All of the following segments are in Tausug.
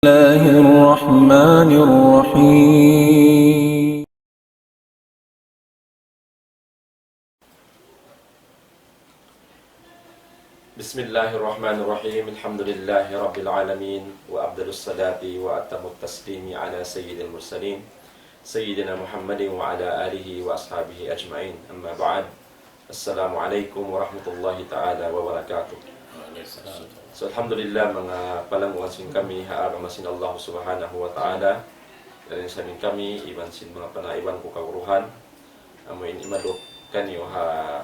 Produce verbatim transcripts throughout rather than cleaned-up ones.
الله الرحمن الرحيم. بسم الله الرحمن الرحيم. الحمد لله رب العالمين، وأفضل الصلاة وأتم التسليم على سيد المرسلين سيدنا محمد وعلى آله وأصحابه أجمعين. أما بعد. السلام عليكم ورحمة الله تعالى وبركاته. So, alhamdulillah, manga palangguan sin kami ha agama sin Allah Subhanahu wa Ta'ala, dayn sa amin kami, iban sin manga panaiban ku kaguruhan, amu in imadtu kaniyu ha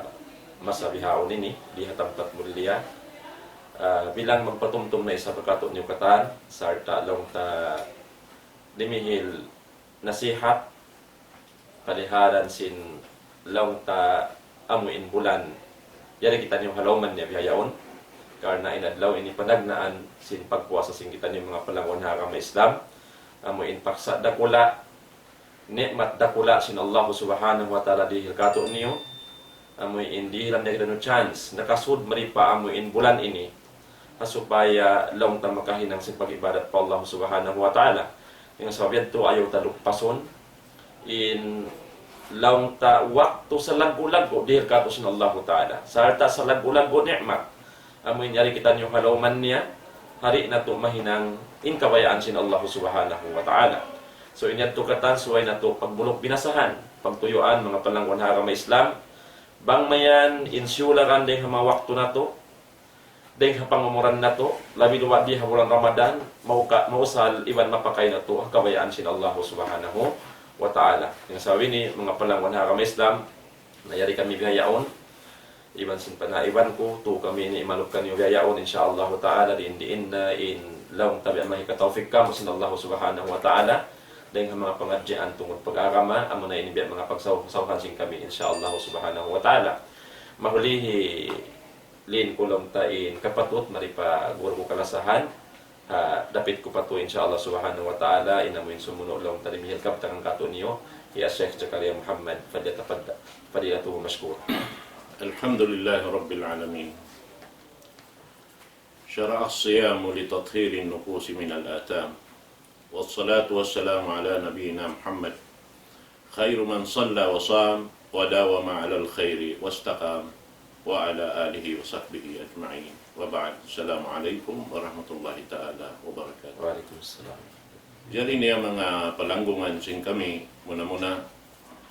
masa bihaun ini, di ha tampat mulia, ah, bilang magpatumtum na isab kātu'niyu katan, sarta' laung ta dimihil nasihat, palihalan sin laung ta amu in bulan yari kitaniyu ha lawm niya bihaun. Karna' in adlaw ini panagnaan sin pagpuasa sin kitaniyu manga palangguan ha agama Islam. Amu in paksa dakula', ni'mat dakula' sin Allah Subhanahu wa Ta'ala dihil kātu'niyu. Amu in dihilan niya kitaniyu chance, nakasud mari pa amu in bulan ini, ha supaya laung ta makahinang sin pag-ibadat pa Allah Subhanahu wa Ta'ala. Dayn ha sabab yadtu ayaw ta luppasun in laung ta waktu salaggu'-laggu' dihil kātu' sin Allah Ta'ala. Sarta' salaggu'-laggu' ni'mat. Amu in yari kitaniyu ha lawm niya, di' natu' mahinang in kabayaan sin Allah Subhanahu wa Ta'ala. So, in yadtu katan subay natu' pagbuluk-binasahan, pagtuyuan, manga palangguan ha agama Islam, bang mayan in siyulakan dayn ha manga waktu natu', dayn ha pangumuran natu', labi luba' di ha bulan Ramadan, mauka-, mausal iban mapakay natu' ha kabayaan sin Allah Subhanahu wa Ta'ala. Dayn ha sabab ini, manga palangguan ha agama Islam, na yari kami bihaun, iban sin panaiban ku, tu kami ini imalup kaniyu bihaun, insya Allah Ta'ala, diin-diin na in laung ta biya' mahikataufik kamu sin Allah Subhanahu wa Ta'ala, dayn ha manga pangadjian tungud pag-agama, amu na ini biya' manga pagsawhan sin kami, insya Allah Subhanahu wa Ta'ala. Mahuli hi lin ku laung ta in kapatut, mari pa guru ku kalasahan, ha, dapit ku pa tu, insya Allah Subhanahu wa Ta'ala, in amu in sumunu' laung ta dimihil kabtangan kātu'niyu, hi Sheikh Zakaria Muhammad, فليتفضل، فليتفضل مشكورا. الحمد لله رب العالمين. شرع الصيام لتطهير النفوس من الآثام. والصلاة والسلام على نبينا محمد خير من صلى وصام وداوم على الخير واستقام وعلى آله وصحبه أجمعين. وبعد. السلام عليكم ورحمة الله تعالى وبركاته. وعليكم السلام. Jari niya manga palanggungan sin kami, muna-muna,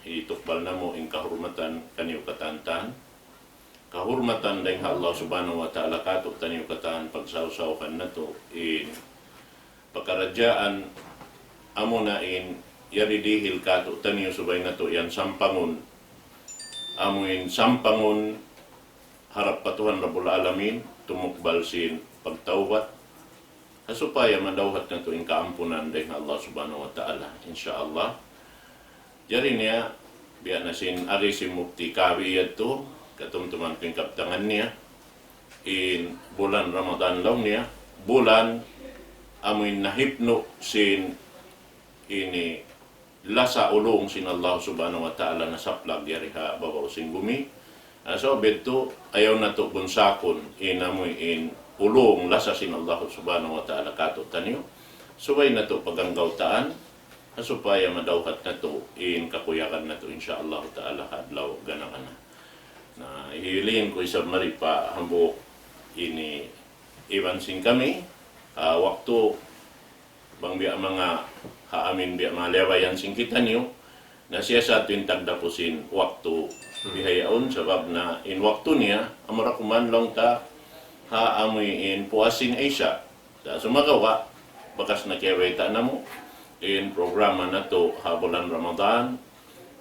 hitukbal namu' in kahurmatan kaniyu katan-katan. Kahurmatan dayn ha Allah Subhanahu wa Ta'ala kātu'niyu katan, pagsawsawan natu' in pakaradjaan amuna in yari dihil kātu'niyu subay natu' yan sampangun. Amu in sampangun harap pa Tuhan Rabbul Alamin, tumukbal sin pagtawbat. Ha supaya madawhat natu' in kaampunan dayn ha Allah Subhanahu wa Ta'ala, insya Allah. Jari niya, biya' na sin agi sin mufti kawi yadtu, katumtuman ku in kabtangan niya, in bulan Ramadan laung niya, bulan amu in nahipnu' sin ini lasa ulung sin Allah Subhanahu wa Ta'ala nasaplag yari ha babaw sin bumi. Ah, so, biya' yadtu, ayaw natu' bunsakun in amu in ulung lasa sin Allah Subhanahu wa Ta'ala kātu'niyu. Subay natu' paganggawtaan, ha supaya madawhat natu' in kakuyagan natu', insya Allah Ta'ala, ha adlaw gana-gana. Na, hiling ku isab mari pa hambuuk ini iban sin kami, ah, waktu bang biya' manga ha amin biya' manga liyabayan sin kitaniyu, na siya sa tuud in tagdapu sin waktu bihaun, sabab na in waktu niya, amura kuman laung ta ha amu in puas sin Isya. Da sumagawa', bakas na kiyabayta' namu', in programa natu' ha bulan Ramadan,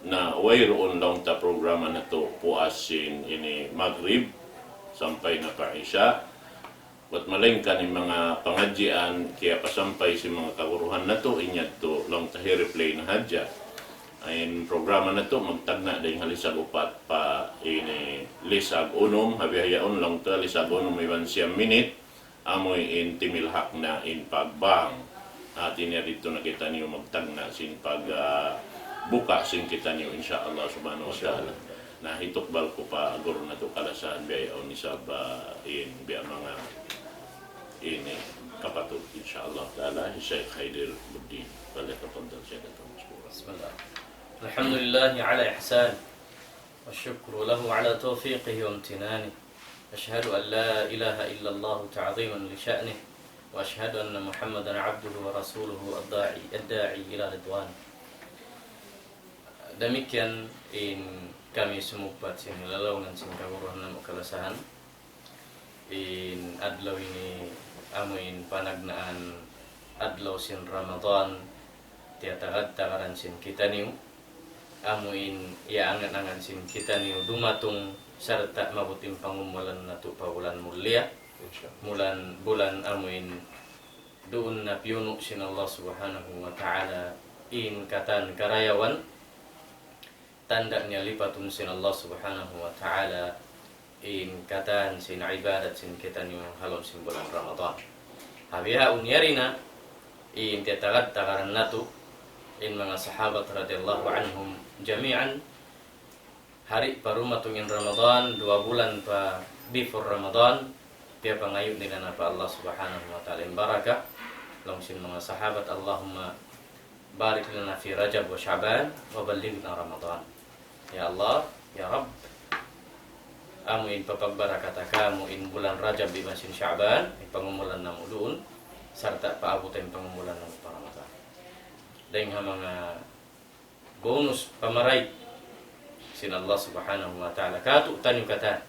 na wayruun laung ta programa natu' puas sin ini Maghrib, sampay na pa Isya. Bat malaingkan in manga pangadjian kiyapasampay sin manga kaguruhan natu', in yadtu laung ta hi-replay na hadja. In programa natu' magtagna' dayn ha lisag upat pa ini lisag unum, ha bihaun laung ta lisag unum iban siyam minit, amu in timilhak na in pagbang. Hati niya didtu na kitaniyu magtagna' sin pag, ah, buka sin kitaniyu, insya Allah Subhanahu wa Ta'ala. Na, hitukbal ku pa guru natu' kalasahan bihaun isab, ah, in biya' manga ini. Kapatut, insha Allah ta'ala, hi Sheikh Haider Buddin. فليتفضل شيخنا مشكورا. بسم الله. الحمد لله على إحسانه، والشكر له على توفيقه وامتنانه. أشهد أن لا إله إلا الله تعظيما لشأنه، وأشهد أن محمدا عبده ورسوله الداعي، الداعي إلى رضوانه. Damikkiyan in kami sumugpat sin hilalaungan sin kaguruhan namu' kalasahan. In adlaw ini amu in panagnaan adlaw sin Ramadan, tiyatagad-tagaran sin kitaniyu, amu in iyaangan-angan sin kitaniyu dumatung sarta' maabut in pangumulan natu' pa bulan mulia, Insya Allah. bulan, bulan amu in duun na piyunu' sin Allah Subhanahu wa Ta'ala in katan karayawan, tanda' niya lipatun sin Allah Subhanahu wa Ta'ala in katan sin ibadat sin kitaniyu ha lawm sin bulan Ramadan. Ha bihaun yari na in tiyatagad-tagaran natu', in manga sahabat radiyallahu anhum jami'an, hari pa dumatung in Ramadan, duwa bulan pa before Ramadan, piyapangayu' nila na pa Allah Subhanahu wa Ta'ala in baraka. Laung sin manga sahabat, اللهم بارك لنا في رجب وشعبان وبلغنا رمضان. Ya Allah, ya Rabb, amu in papagbarakata kamu in bulan Rajab iban sin Sha'ban, in pangumulan namu' duun, sarta' paabuta in pangumulan namu' pa Ramadan. Dayng ha manga bonus pamaray sin Allah Subhanahu wa Ta'ala kātu'niyu katan.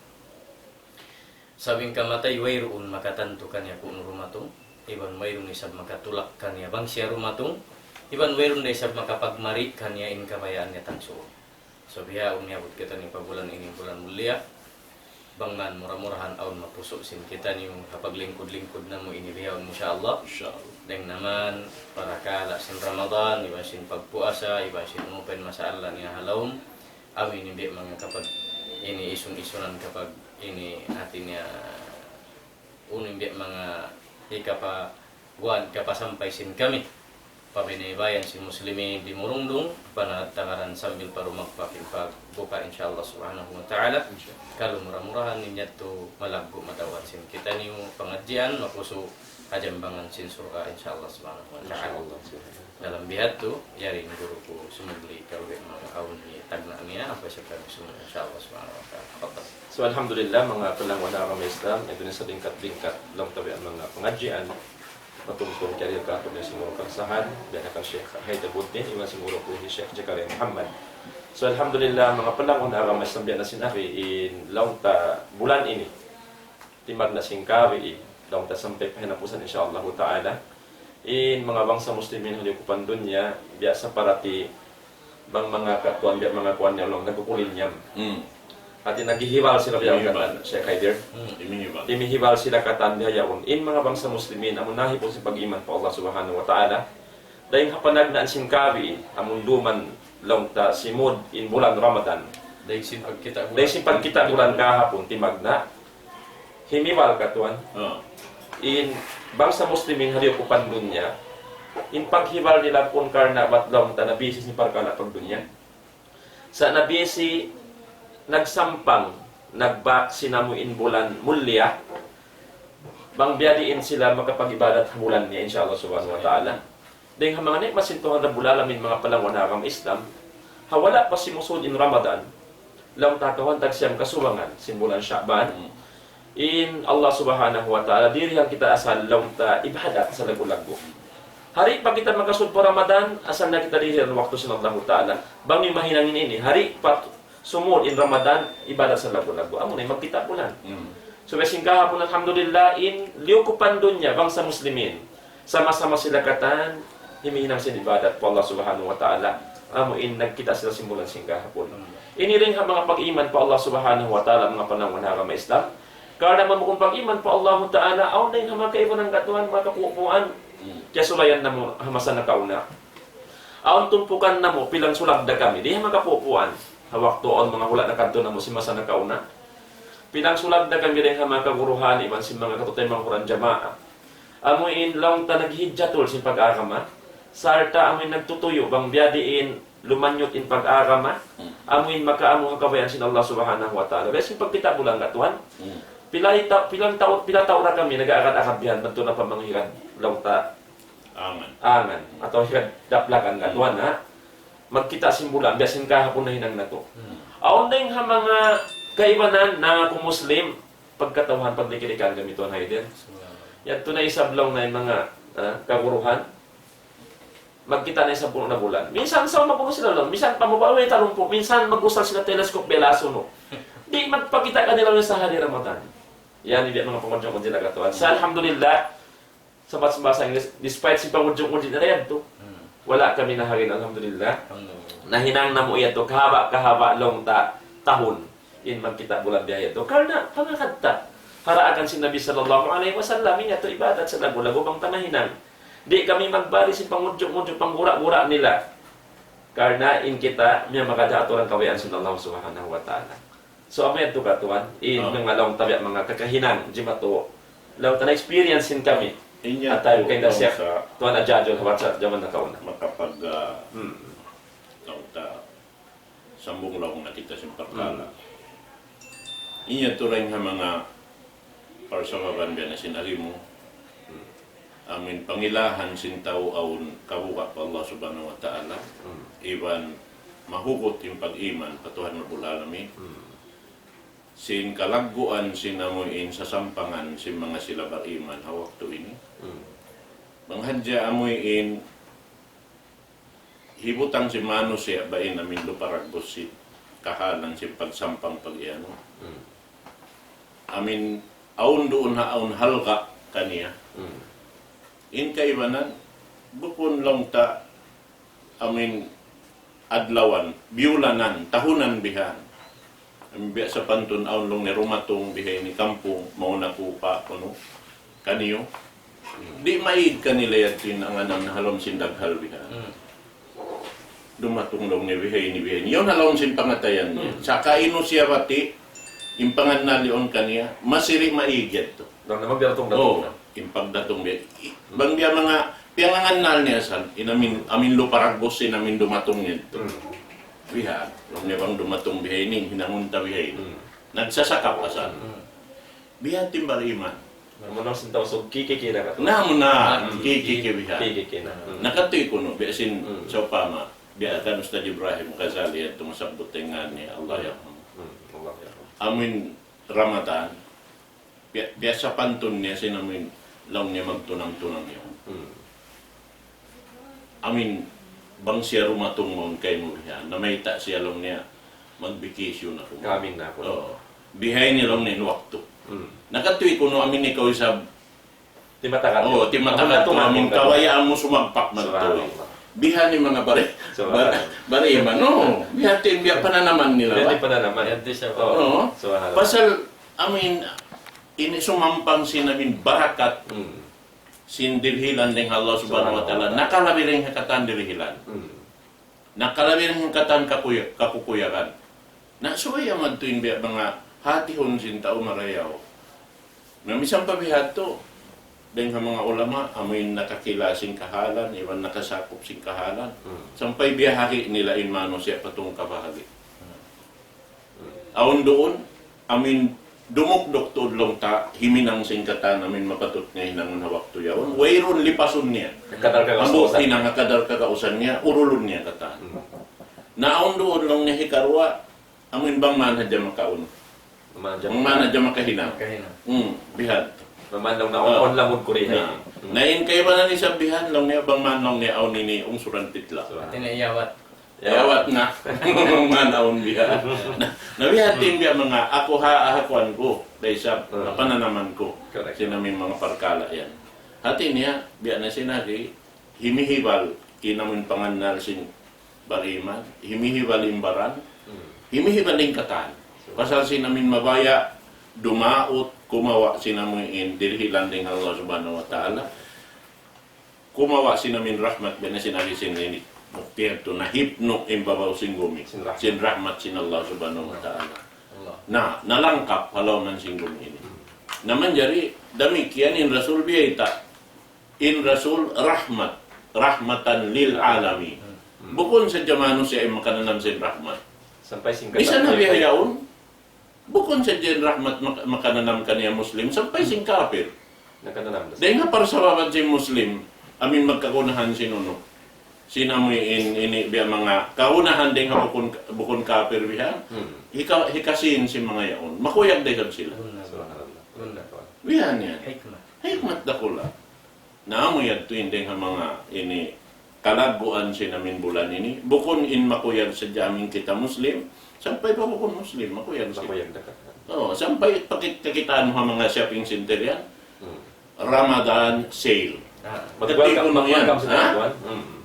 Sabab in kamatay wayruun makatantu kaniya kunu' dumatung, iban wayruun isab makatulak kaniya bang siya dumatung, iban wayruun da isab makapagmari kaniya in kabayaan niya tangsuun. So bihaun miyabut kitaniyu pa bulan ini, bulan mulia. Bang man mura-murahan awn mapusu' sin kitaniyu ha paglingkud-lingkud namu' ini bihaun, insya Allah. Insya Allah. Dayng naman parakala' sin Ramadan, iban sin pagpuasa, iban sin unu pa in masalah niya ha lawm. Amu ini biya' manga kapag ini isun-isunan kapag ini hati niya unu in biya' manga hikapa-, kuwan, hikapasampay sin kami pa biyaybayan sin muslimin dimurungdung, panagtagaran sambil pa dumagpak in pagbuka, insya Allah Subhanahu wa Ta'ala. Insya Allah. Kalu mura-murahan in yadtu malaggu' madawhat sin kitaniyu pangadjian, mapusu' ha jambangan sin surga', insya Allah Subhanahu wa Ta'ala. Insya Allah. Dalam bihadtu, yari in guru ku sumugli kaw, manga awn ni tagna' niya, apa siya kami sumugli, insya Allah Subhanahu wa Ta'ala. Tafaddal. So, alhamdulillah, manga palangga' ha agama Islam, yadtu na in salingkat-lingkat, laung ta biya' manga pangadjian, matungtung karir kātu' sin guru kalasahan, biya' na kan Sheikh Haider Buddin, iban sin guru ku hi Sheikh Zakaria Muhammad. So, alhamdulillah, manga palangga' ha agama Islam, biya' na sin agi, in laung ta bulan ini, timagna' sin kawi, laung ta sampay pa hinapusan, insya Allah ta'ala. In manga bangsa muslimin ha liyukupan dunya, biya' sa parati bang manga katuan, biya' manga kuan niya, laung nagkukulinyam. Hmm. Hati naghihibal sila biya' Himihibal. katan, Sheikh Haider. Hmm. Himihibal. Himihibal sila katan biya' yaun. In manga bangsa muslimin, amu nahipun sin pag-iman pa Allah Subhanahu wa Ta'ala. Dayng ha panagnaan sin kawi, amun duman laung ta simud in bulan Ramadan. Dayng sin pagkita' bulan. Dayng sin pagkita' bulan kahapun, timagna'. Himibal katuan. Ah. In bangsa muslimin ha liyukupan dunya, in paghibal nila kun karna' bat laung ta nabisi sin parkala' pagdunya. Sa' nabisi nagsampang, nagbak sin amu in bulan mulia, bang biyadiin sila makapag-ibadat ha bulan niya, insya Allah Subhanahu wa Ta'ala. Dayng ha manga ni'mat sin Tuhan Rabbul Alamin, manga palangga' ha agama Islam, ha wala' pa simusud in Ramadan, laung ta kawhaan tag siyam kasubangan sin bulan Sha'ban. Hmm. In Allah Subhanahu wa Ta'ala, dirihan kita asal laung ta ibadat salaggu'-laggu'. Di' pa kita makasud pa Ramadan, asal na kita dirihan waktu sin Allahu Ta'ala. Bang in mahinang ini, di' pa sumud in Ramadan, ibadat salaggu'-laggu'. Amu na in magkita' bulan. Hmm. So, biya' sin kahapun, alhamdulillah, in liyukupan dunya, bangsa muslimin. Sama-sama sila katan, himihinang sin ibadat pa Allah Subhanahu wa Ta'ala. Amu in nagkita' sila sin bulan sin kahapun. Ini dayng ha manga pag-iman pa Allah Subhanahu wa Ta'ala, manga palangga' ha agama Islam. Karna' bang bukun pag-iman pa Allah Ta'ala, awn dayng ha manga kaibanan katuan, manga kapupuan. Hmm. Kiyasulayan namu' ha masa nakauna. Awn tumpukan namu', pilang sulagda kami, di' ha manga kapupuan. Ha waktu awn manga hula' nakadtu namu' sin masa nakauna. Pilang sulagda kami dayng ha manga kaguruhan, iban sin manga katut-, manga kuran jamaa. Amu in laung ta naghihijjatul sin pag-agama, sarta' amu in nagtutuyu' bang biyadiin lumanyut in pag-agama, Hmm. amu in makaamu ha kabayaan sin Allah Subhanahu wa Ta'ala. Biya' sin pagkita' bulan katuan, Hmm. Pila ita-, pilang tau, pila tau na kami nag-aagad-agad bihan, madtu na pa manga higad laung ta Angan. Angan, atawa higad Daplakan, katuan, ha? Magkita' sin bulan, biya' sin kahapun nahinang natu'. Hmm. Awn dayng ha manga kaibanan na aku Muslim, pagkatauhan, pagdikilikan kami tuwan, Haydin. Yadtu na isab laung na in manga, ha, kaguruhan. Magkita' na isab kunu' na bulan. Minsan sa' magkunu' sila laung. Minsan pa mababa' talumpū'. Minsan mag-usal sila telescope biya' lasunu'. Di' magpakita' kanila sa' hari Ramadan. Yan, di' manga pangudjung-udjung na katuan. Sa' alhamdulillah, sa' bahasa English, despite sin pangudjung-udjung na yan tu. Hmm. Wala' kami naharin, alhamdulillah. Alhamdulillah. Nahinang namu' yadtu, kahaba', kahaba' laung ta tahun. In magkita' bulan biya' yadtu. Karna' pangagad ta. Ha daakan sin Nabi sallallahu alayhi wasallam, in yadtu ibadat sa' lagu-lagu bang ta mahinang. Di' kami magbali sin pangudjung-udjung, panggura-gura nila. Karna' in kita, miyamagad ha aturan kabayaan sin Allah Subhanahu wa Ta'ala. So, amu yadtu katuan, in manga laung ta biya' manga kakahinang, jimatu, laung ta na experience in kami. At tayo kay na siya, tuwan na jajul, ha watsa, jaman nakauna. Makapag, ah, laung ta, sambung laung na kita sin parkala'. Hmm. In yadtu dayn ha manga parsababan biya' na sin agi mu. Hmm. Amuin pangilahan sin tau awn kabuga' pa Allah Subhanahu wa Ta'ala. Hmm. Iban mahugut in pag-iman pa Tuhan Rabbul Alamin. Hmm. Sin kalagguan sin amuin sasampangan sin manga sila bariman ha waktu ini. Hmm. Bang hadja amuin hibutang sin manusiya' ba in amin luparagbus sin kahalan sin pagsampang pag-iyanu. Hmm. Amin awn duun ha awn halga' kaniya. Hmm. In kaibanan, bukun laung ta, amin adlawan, biyulanan, tahunan bihan. Biya' sapantun awn laung niya dumatung bihaini kampung, mawn aku pa kunu', kaniyu. Di' maig kanila yadtu in anganan ha lawm sin daghal bihan. Hmm. Dumatung laung niya bihaini, bihaini. Yaun ha lawm sin pangatayan niya. Hmm. Saka inu siya bati', in pangannal yaun kaniya, masi di' maig yadtu. Datung na, magdatung-datung na. In pagdatung biya'. Bang biya' manga piyangangannal niya asal, in amin, amin luparagbus, in amin dumatung yadtu. Hmm. Bihan, laung niya bang dumatung bihaini, hinangun ta bihaini. Hmm. Nagsasakap asal. Hmm. Bihan in bariman. Namu' na sin Tausug, kiki-kiki na katu'. Namu' na, kiki-kiki bihan. Kiki-kiki na. Hmm. Na katu' kunu', biya' sin, sawpama, biya' kan Ustadz Ibrahim Ghazali yadtu masabbut dayn ha niya, Allah yarham. Hmm, Allah yarham. Amuin Ramadan, biya', biya' sapantun niya sin amuin laung niya magtunang-tunang yaun. Hmm. Amuin bang siya dumatung mawn kaymu bihan, namayta' siya laung niya magbikisyu na aku. Kami na aku. Oo. Bihaini laung niya in waktu. Hmm. Na katu' kunu' amuin ikaw isab Timatakan. Oo, timatakan. Amin kabayaan mu sumagpak madtu. Subhanallah. Bihan in manga bari-, bari-, bariman, no? Bihan in biya' pananaman nila, biya' pananaman. Oo. Subhanallah. Pasal, amuin, ini sumampang sin amuin barakat. Hmm. Sin dirihilan dayn ha Allah Subhanahu wa Ta'ala. Subhanallah. Nakalabi dayn ha katan dirihilan. Hmm. Nakalabi dayn ha katan kakuya-, kakukuyagan. Na subay amu yadtu in biya' manga hatihun sin tau marayaw. Na misan pa bihadtu, dayn ha manga ulama, amuin nakakila sin kahalan, iban nakasakup sin kahalan. Hmm. Sampay biyahagi' nila in manusiya' pa tungka bahagi'. Hmm. Awn duun, amuin dumukduk tuud laung ta, himinang sin katan amuin mapatut niya hinangun ha waktu yaun. Wayruun lipasun niya. Hambuuk hinang ha kadar kagausan niya, urulun niya katan. Hmm. Na awn duun laung niya hikaruwa, amuin bang man hadja makaun. Bang man hadja makahinang. Makahinang. Hmm, bihadtu. Bang man laung niya awn lamud kurihay. Na in kaibanan isab bihan laung niya bang man laung niya awn ini ungsuran pitla. Hati niya iyawat. Iyawat na. Manaun biya'. Na, na biya' hati in biya' manga aku ha, ha kuwan ku, da isab, ha pananaman ku. Correct. Sin amuin manga parkala' yan. Hati niya, biya' na sin agi, himihibal, in amuin pangannal sin bariman, himihibal in baran, himihibal in katan. Pasal sin amuin mabaya', dumaut, kumawa' sin amuin dirihilan dayn ha Allah Subhanahu wa Ta'ala. Kumawa' sin amuin rahmat, biya' na sin agi sin ini. Mukti yadtu nahipnu' in babaw sin gumi. Sin rahmat. Sin rahmat sin Allah Subhanahu wa Ta'ala. Allah. Na, nalangkap ha lawm sin gumi ini. Na manjari damikkiyan in Rasul biyayta'. In Rasul rahmat. Rahmatan lil alamin. Hmm. Bukun sadja manusiya' in makananam sin rahmat. Sampay sin katan. Misan na biya' yaun, Bukun sadja in rahmat mak-, makananam kaniya Muslim, sampay sin kapir. Nakananam da. Dayn ha parsababan sin Muslim, amin magkagunahan sin unu. Sin amu in, ini biya' manga kagunahan dayn ha bukun, bukun kapir biya'. Hmm. Hika-, hikasi in sin manga yaun. Makuyag da isab sila. Subhanallah. Biya' niya. Hikmat. Hikmat dakula'. Na amu yadtu in dayn ha manga ini kalagguan sin amin bulan ini. Bukun in makuyag sadja amin kita Muslim, sampay pa bukun Muslim, makuyag sila. Makuyag da ka. Oo, sampay pakit-, kakitaan mu ha manga shopping center yan. Hmm. Ramadan sale. Ah. Kati' kunu' yan, ha? Hmm.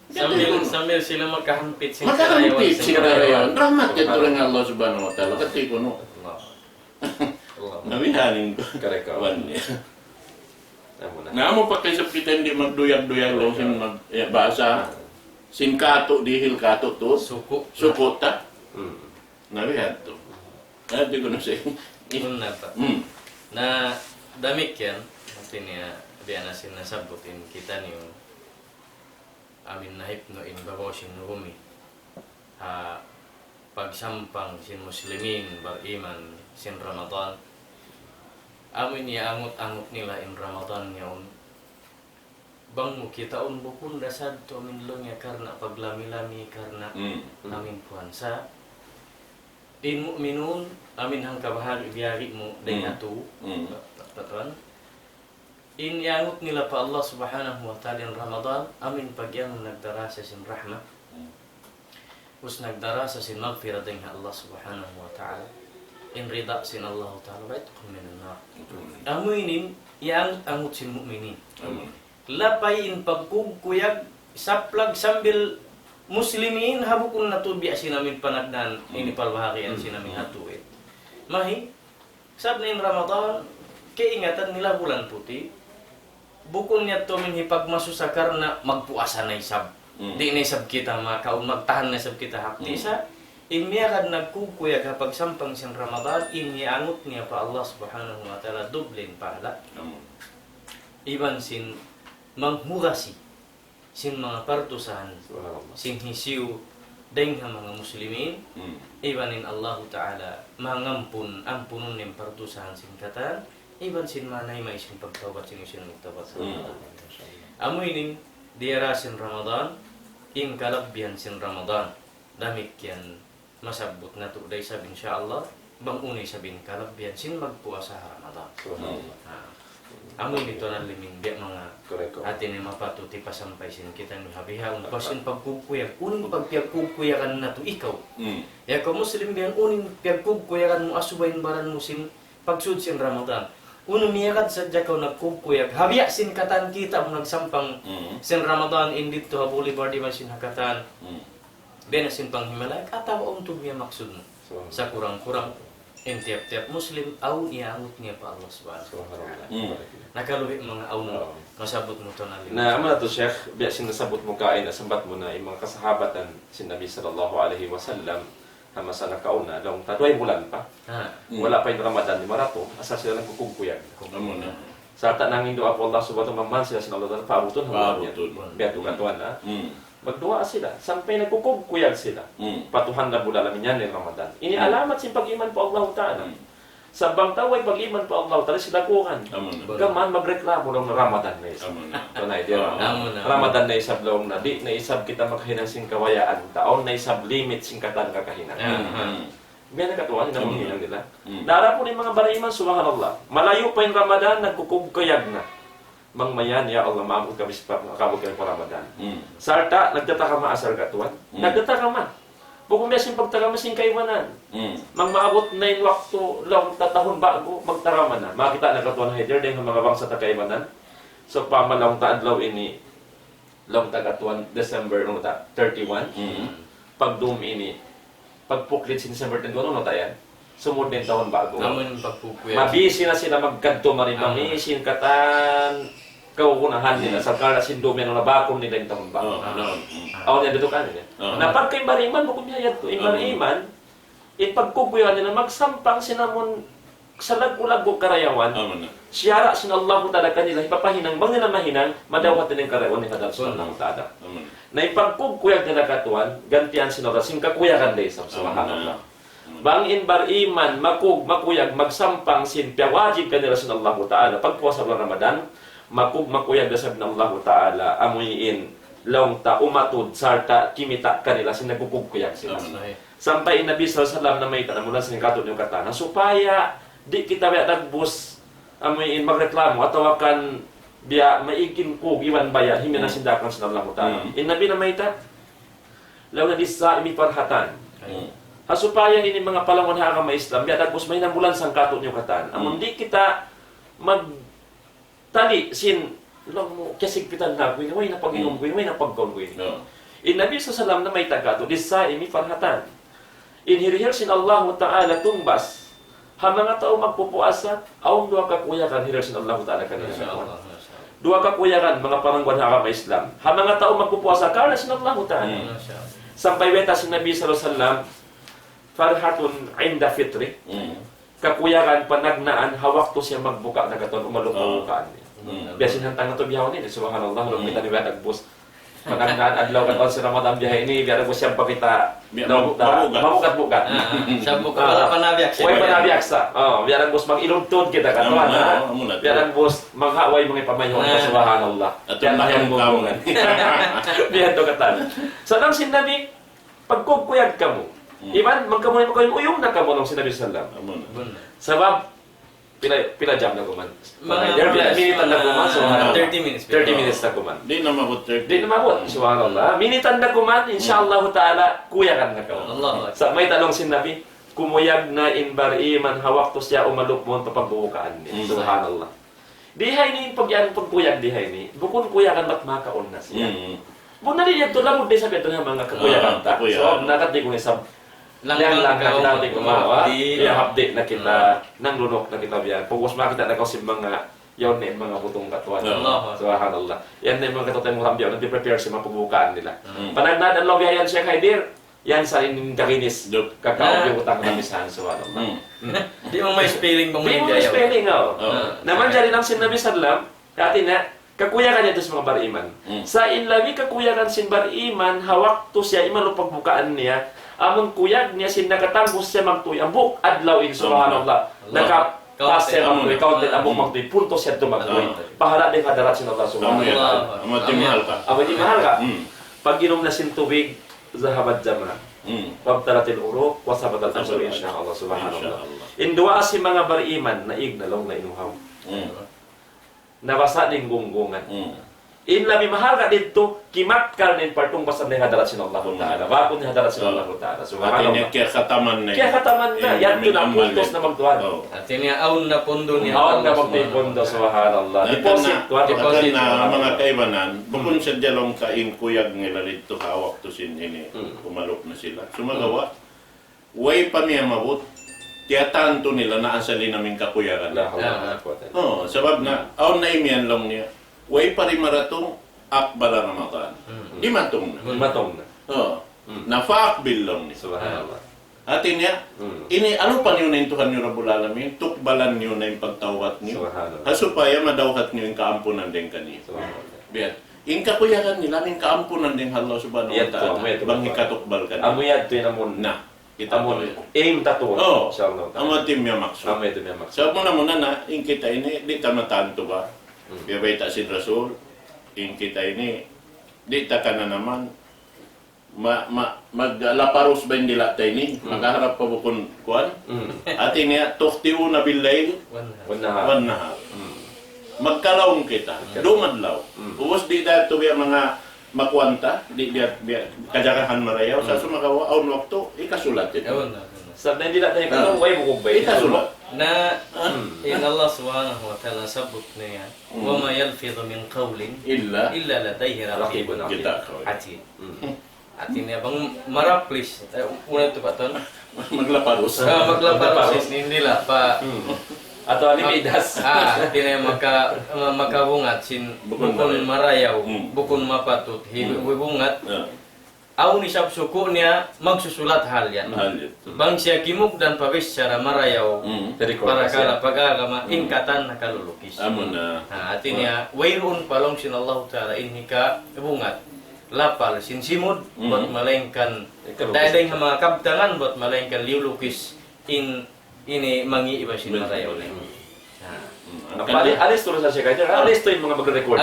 Sambil, sambil sila makahampit sin karayawan. Makahampit sin karayawan. Rahmat yadtu dayn ha Allah Subhanahu wa Ta'ala. Kati' kunu'. Allah. Nabihanin ku. Correct. Wan niya. Amu na. Na amu pa kay isab kita di' magduyag-duyag laung sin mag-, ya, bahasa. Sin katu', dihil katu' tuud. Suku'. Suku' ta. Hmm. Na biya' hādtu. Na, di' ku na siya. Unu na pa. Hmm. Na damikkiyan, hāti niya, biya' na sin nasabbut in kitaniyu. Amin nahipnu in babaw sin rumi. Ha pagsampang sin Muslimin bariman sin Ramadan. Amu in iyaangut-angut nila in Ramadan yaun. Bang mu kitaun bukun da sadtu amin laung niya karna' paglami-lami karna' Hmm. amin puasa. In mu'minun, amin hangka bahari biyari mu dayn Hmm. ha tu. Hmm. Ta-, ta-, tuan. In iyangut nila pa Allah Subhanahu wa Ta'ala in Ramadan, amin pag-iyanun nagdarasa sin rahmat. Hmm. Us nagdarasa sin maghfirah dayn ha Allah Subhanahu wa Ta'ala. In rida sin Allah Ta'ala, wa itqun minan nar. Itqun. Amu ini in iyangut-angut sin mu'minin. Amu. Lapay in pagkugkuyag, saplag sambil muslimin, ha bukun natu' biya' sin amin panagnaan, Hmm. ini palbahagian Hmm. sin amin Hmm. hatu, eh. Mahi, Sabab in Ramadan, kaingatan nila bulan puti. Bukun niya tuud amin hipagmasusa karna' magpuasa na isab. Hmm. Di' na isab kita makaun, magtahan na isab kita hapdi Hmm. sa. In miyagad nagkukuyag ha pagsampang sin Ramadan, in iyangut niya pa Allah Subhanahu wa Ta'ala, duble in pahala. Hmm. Iban sin manghugasi sin manga pardusahan, Subhanallah. Sin hisiyu dayn ha manga muslimin, Hmm. iban in Allahu Ta'ala mangampun, ampunun in pardusahan sin katan, iban sin manayma' sin pagtawbat sin hisiyu in magtawbat. Hmm. Amu ini in diyara sin Ramadan, in kalabbihan sin Ramadan. Damikkiyan masabbut natu' da isab, insya Allah, bang unu isab in kalabbihan sin magpuasa ha Ramadan. Subhanallah. Ha. Amu ini tuwan alimin biya' manga Correct. Hati niya mapatut hipasampay sin kitaniyu ha bihaun. Pas sin pagkukuyag, unu in pagpiyagkukuyagan natu' ikaw. Hmm. Ya kaw Muslim biya' unu in piyagkukuyagan mu asuba in baran mu sin pagsud sin Ramadan. Unu miyagad sadja kaw nagkukuyag. Ha biya' sin katan kita mu nagsampang Hmm. sin Ramadan in didtu ha Boulevard iban sin ha katan. Hmm. Biya' na sin panghimalay, atawa untug niya maksud mu. Subhanallah. Sa kurang-kurang, in tiyap-tiyap Muslim, awn iyangut niya pa Allah Subhanahu wa Ta'ala. Subhanallah. Hmm. Nakaluhi manga awn Oo. masabbut mu tuwan alimin. Na, amu na tu, Sheikh, biya' sin nasabbut mu kaina, sambat mu na, in manga kasahabatan sin Nabi sallallahu alayhi wasallam, ha masa nakauna, laung ta, duwa bulan pa. Ha. Hmm. Wala' pa in Ramadan, di' maratu, asal sila nagkukugkuyag. Amu na. Sarta' nanginduwaa pa Allah Subhanahu wa Ta'ala, mamman sila sin Allah Ta'ala, paabutun ha bulan yan. Paabutun. Biya' tu katuan na. Hmm. Magduwaa sila, sampay nagkukugkuyag sila. Hmm. Pa Tuhan Rabbul Alamin yan in Ramadan. Ini Hmm. alamat sin pag-iman pa Allah Ta'ala. Hmm. Sa' bang tau way pag-iman pa Allah Ta'ala, sila kuhan. Amu na. Kaman magreklamo laung na Ramadan na isab. Amu na. Tanay, di' ba? Amu na. Ramadan na isab laung na, di' na isab kita makahinang sin kabayaan. Awn na isab limit sin katan kakahinang. Aha. Hmm. Biya' na katuan, in amu Hmm. hinang nila. Hmm. Dara pun in manga bariman, subhanallah. Malayu' pa in Ramadan, nagkukugkuyag na. Mangmayan, ya Allah, maabut kami sa pa-, makaabut kami pa Ramadan. Hmm. Sarta', nagtatakama asal katuan. Hmm. Nagtatakama. Bukun biya' sin pagtakama sin kaibanan. Hmm. Bang maabut na in waktu, laung ta tahun ba'gu, magtakama na. Makakita' na katuan Haider, dayn ha manga bangsa ta kaibanan. Sawpama laung ta adlaw ini, laung ta katuan December, unu ta, thirty-one. Hmm. Pagdum ini, pagpuklit sin December thirty-one, unu ta yan? Sumud na in tahun ba'gu. Amu in pagkukuyag. Mabisi na sila magkadtu mari, Amu. mabisi in katan kagunahan nila, Hmm. sa' karna' sin dum yan, nabakun nila in tahun ba'gu. Oh, ano? Hmm. Awn yan didtu kan nila. Oh. Na pagka in bariman, bukun biya' yadtu. In Amu. bariman, in pagkukuyagan nila, magsampang sin amun sa laggu'-laggu' karayawan. Amu na. Siyara' sin Allahu Ta'ala kanila, hipapahinang, bang nila mahinang, madawhat nila in karayawan ni Hadar Subhanahu wa Ta'ala. Amu na. Na in pagkukuyag nila katuan, gantian sin Allah, sin kakuyagan da isab, Amu na. subhanallah. Bang in bariman, makug, makuyag, magsampang sin piyawajib kanila sin Allahu Ta'ala, pagpuasa bulan Ramadan, makug, makuyag da isab in Allahu Ta'ala, amuin, laung ta umatud, sarta' kimita' kanila sin nagkukug-kuyag sila. Amin. Sampay in Nabi sallallahu alayhi wasallam namayta', namulan sin katu' niyu katan, supaya di' kita biya' dagbus, amuin magreklamo, atawa kan biya' maig in kug iban baya', himinang sin daakan sin Allahu Ta'ala. Hmm. In Nabi namayta', للصائم فرحتان. Hmm. Ha supaya ini manga palangguan ha agama Islam, biya' dagbus mahinang bulan sin katu' niyu katan. Amun di' kita magtali sin, laung mu, kiyasigpitan na aku ini, way na pag-inum ku ini, way na pagkaun ku ini. In Nabi sallallahu alayhi wasallam namayta' katu', للصائم فرحتان. In hirihil sin Allahu Ta'ala tungbas ha manga tau magpupuasa, awn duwa kakuyagan hirihil sin Allahu Ta'ala kanila. Masha Allah, masha Allah. Duwa kakuyagan, manga palangguan ha agama Islam, ha manga tau magpupuasa karna' sin Allahu Ta'ala. Hmm. Masha Allah. Sampay bayta' sin Nabi sallallahu alayhi wasallam, فرحة عند فطره. Hmm. Kakuyagan panagnaan ha waktu siya magbuka na katan, umalup pagbukaan niya. Hmm. Biya' sin hantang natu' bihaun ini, subhanallah, laung kita ini biya' dagbus. Panagnaan adlaw katan sin Ramadan biya' ini, biya' dagbus siya pa kita, biya' mabu-, mabugat. Mabugat-bugat. Ah, sa' buka, wala' pa nabiaksa. Way pa nabiaksa. Oh, biya' dagbus mag-ilugtod kita katan, ha? Biya' dagbus maghawa in manga pamayhuan, subhanallah. Biya' dagbus kamu. Biya' tu katan. Sa' laung sin Nabi, pagkukuyag kamu. Hmm. Iban, magkamuy-kamuy, uyum na kamu, laung sin Nabi sallam. Amun. Sabab, pila, pila jam na kuman. Manga, minitan na kuman, subhanallah. Thirty minutes. Thirty minutes na kuman. Di' na maabut thirty. Di' na maabut, subhanallah. Minitan na kuman, insha Allah ta'ala, kuyagan na kamu. Allahu Akbar. Sa' mayta', laung sin Nabi, kumuyag na in bariman ha waktu siya umalup mawn pa pagbukaan niya. Hmm. Subhanallah. Di ha ini, pag yan, pagkuyag di ha ini, bukun kuyagan bat makaun na siya. Mm. Bunnal di' yadtu lamud di' isab yadtu ha manga kakuyagan ta. Kakuyagan. So, nakat di' ku na isab. Langlang na kita, di' ku mawa. Hapdi' na kita, nanglunuk na kita biya'. Pag'ubus makakita' na kaw sin manga, yaun na in manga butong katuan. Allah. Subhanallah. Yan na in manga katuan mu hambiyaw, nagpi-prepare sin manga pagbukaan nila. Mm. Panagnaan laung biya' yan, Sheikh Haidir. Yan sa in kaginis. Dup. Kakaw, ah, yung utang na misan, subhanallah. Hmm. Di' mu ma-spelling bang di' mu ma-spelling, oh. Oh. Na manjari laung sin Nabi sallam, hati niya, kakuyagan niya tu sin manga bariman. Hmm. Sa' in labi kakuyagan sin bariman, ha waktu siya imalup pagbukaan niya, amun kuyag niya sin nakatangbus siya magtuy, hambuuk adlaw in, subhanallah. Allah. Nakapas siya magtuy, counted, hambuuk magtuy, puntos siya tu magtuy. Allah. Pahala' dayn ha hadarat sin Allah subhanahu wa ta'ala. Amu yan. Amu yan, mahal ka. Amu yan, mahal ka. Hmm. Pag-inum na sin tubig, ذهب الظمأ. Hmm. وابتلت العروق وثبت الأجر إن شاء الله. Subhanallah. Insha Allah. In duwaa sin manga bariman, naig na laung na in uhaw. Hmm. Nabasa' na in gunggungan. Hmm. In labi mahal ka didtu, kimatkal na in partung basa' na in hadarat sin Allahu Ta'ala. Bakun na in hadarat sin Allahu Ta'ala. Subhanallah. Hati niya kiyakataman na. Kiyakataman na. Eh, yadtu na puntos na magtuan. Oh. Hati niya awn na pundos niya. Awn na pundos, subhanallah. Deposit, deposit. Manga kaibanan, bukun sadja laung ka in kuyag nila didtu ha waktu sin ini, umalup na sila. Sumagawa', way pa niya maabut, tiyatantu nila na asal in amin kakuyagan. La hawla wala quwwata illa billah. Oh, sabab na, awn na imiyan laung niya, way pa rin maratung, aqbala Ramadan. Dimatung na. Dimatung na. Oh. Hmm. Na fa aqbil laung niya. Subhanallah. Hati niya, hmm, ini alupan niyu na in Tuhan niyu Rabbul Alamin, tukbalan niyu na in pagtawbat niyu. Subhanallah. Ha supaya madawhat niyu in kaampunan dayn kaniya. Subhanallah. Biya' yan. In kakuyagan nila, in kaampunan dayn ha Allah Subhanahu wa Ta'ala. Bang hikatukbal kaniya. Amu yadtu in amun. Na. Kita amun aim ta tuud. Oh. Insha Allah. Amu yadtu in miyamaksud. Amu yadtu in miyamaksud. Sa' muna-muna na, in kita ini, di' ta matantu ba? Hmm. Biya' bayta' sin Rasul, in kita ini, di' ta kananaman, Ma-, ma-, maglaparus ba in dila' ta ini? Hmm. Magharap pa bukun kuwan? Hmm. Hati niya, تخطئون بالليل والنهار. والنهار. Hmm. Magkalaung kita. Magkalaung. Dumadlaw. Hmm. Ubus di' da tuud biya' manga makuwan ta, di' biya', biya' kajagahan marayaw. Sa' sumagawa', awn waktu, hikasulat kita. Awn na, awn na. Sa' na in dila' ta ini, ah, way bukug bay. Hikasulat. Na, ah, in Allah Subhanahu wa Ta'ala sabbut niya, hmm, وما يلفظ من قول إلا إلا لديه رقيب رقيب عتيد. عتيد. Hmm. Hati niya bang maraplis, eh, unu yadtu, Pak Ton? Maglaparus. Ah, maglaparus. Maglaparus. Sin dila' pa. Hmm. Atawa limidas. Ah, hati niya maka-, ma-, makabungat sin bukun marayaw, bukun marayaw, hmm, bukun mapatut, hi-, hmm, hibungat. Ya. Awn isab suku' niya magsusulat hal yan. Hal yan. Bang siya kimugdan pa bichara marayaw, hmm, parakala' pag-agama, hmm, in katan nakalulukis. Amu na. Ha, hati niya, wayruun pa laung sin Allahu Ta'ala in hikabungat. lapal sin simud, buat malayngkan, dayng ha manga kabtangan, buat malayngkan liyulukis in, ini mangi' iban sin marayaw ini. Alis tuud sa siya kaya, alis tuud in manga magre-record.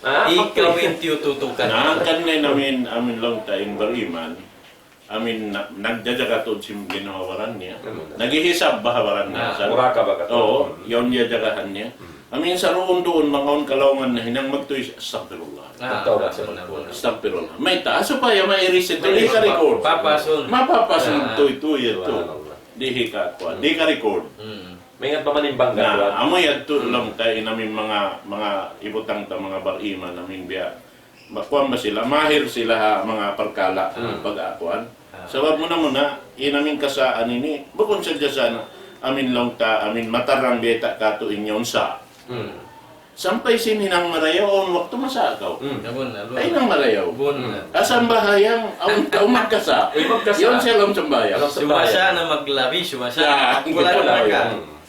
Ikaw in tiyututukan. Na, hangkan na in amin, amin laung ta in bariman. Amin, nagjajaga tuud sin ginhawa-baran niya. Naghihisab ha baran niya. Murakaba katu'. Oo, yaun jajagahan niya. Amin, saruun-duun, bang awn kalaungan nahinang, magtuy, astaghfirullah. Magtawbat siya. Astaghfirullah. Mayta', supaya ma-erase yadtu, di' ka-record. Mapapasun. Mapapasun, magtuy-tuy yadtu. Di' hikakuan, di' ka-record. Maingat pa manimbang ka. Na, amu yadtu laung ta in amin manga, manga ibutang ta manga bariman, amin biya' makuan ba sila, mahir sila ha manga parkala' pag-akuan. Sabab muna-muna, in amin kasaan ini, bukun sadja sa na, amin laung ta, amin matarang biyayta' katu' in yaun sa. Sampay sin hinang marayaw, awn waktu masa kaw. Ay, hinang marayaw. Sambahayang, awn tau magkasa. Yaun siya laung sambahayang. Subasa na maglabi, subasa na maglabi.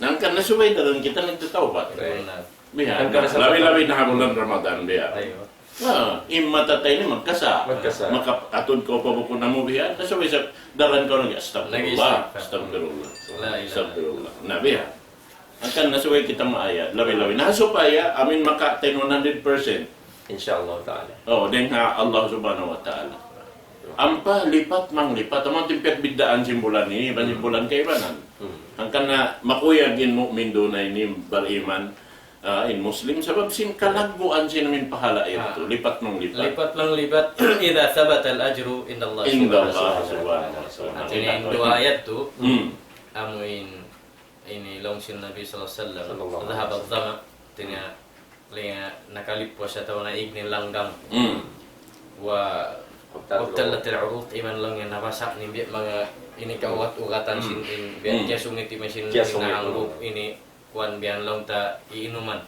Hangkan na subay daran kita nagtatawbat. Biya'. Labi-labi na ha bulan Ramadan, biya'. In mata ta ini magkasa. Magkasa. Makatud kaw pa bukun amu biya'. Subay sa daran kaw lagi', astaghfirullah, astaghfirullah. Astaghfirullah. Na biya'. Hangkan na subay kita maayad, labi-labi. Na supaya amin makatain one hundred percent. Insya Allah ta'ala. Oo, dayn ha Allah subhanahu wa ta'ala. Ampa lipat manglipat. Amu in piyagbiddaan sin bulan ini iban sin bulan kaibanan. Hangkan na makuyag in mu'min duun ini bariman, in Muslim, sabab sin kalagguan sin amin pahala yadtu, lipat manglipat. Lipat manglipat, إذا ثبت الأجر عند الله سبحانه وتعالى. Hati niya in duwa yadtu, amu in ini laung sin Nabi sallallahu alayhi wasallam, ذهب الظمأ, hati niya, laung niya, nakalipus atawa naig in langgang. وابتلت العروق, iban laung niya nabasa' in biya' manga ini kaugat-ugatan sin in biya' kiyasungit iban sin nahanggup ini kuan biya' laung ta iinuman.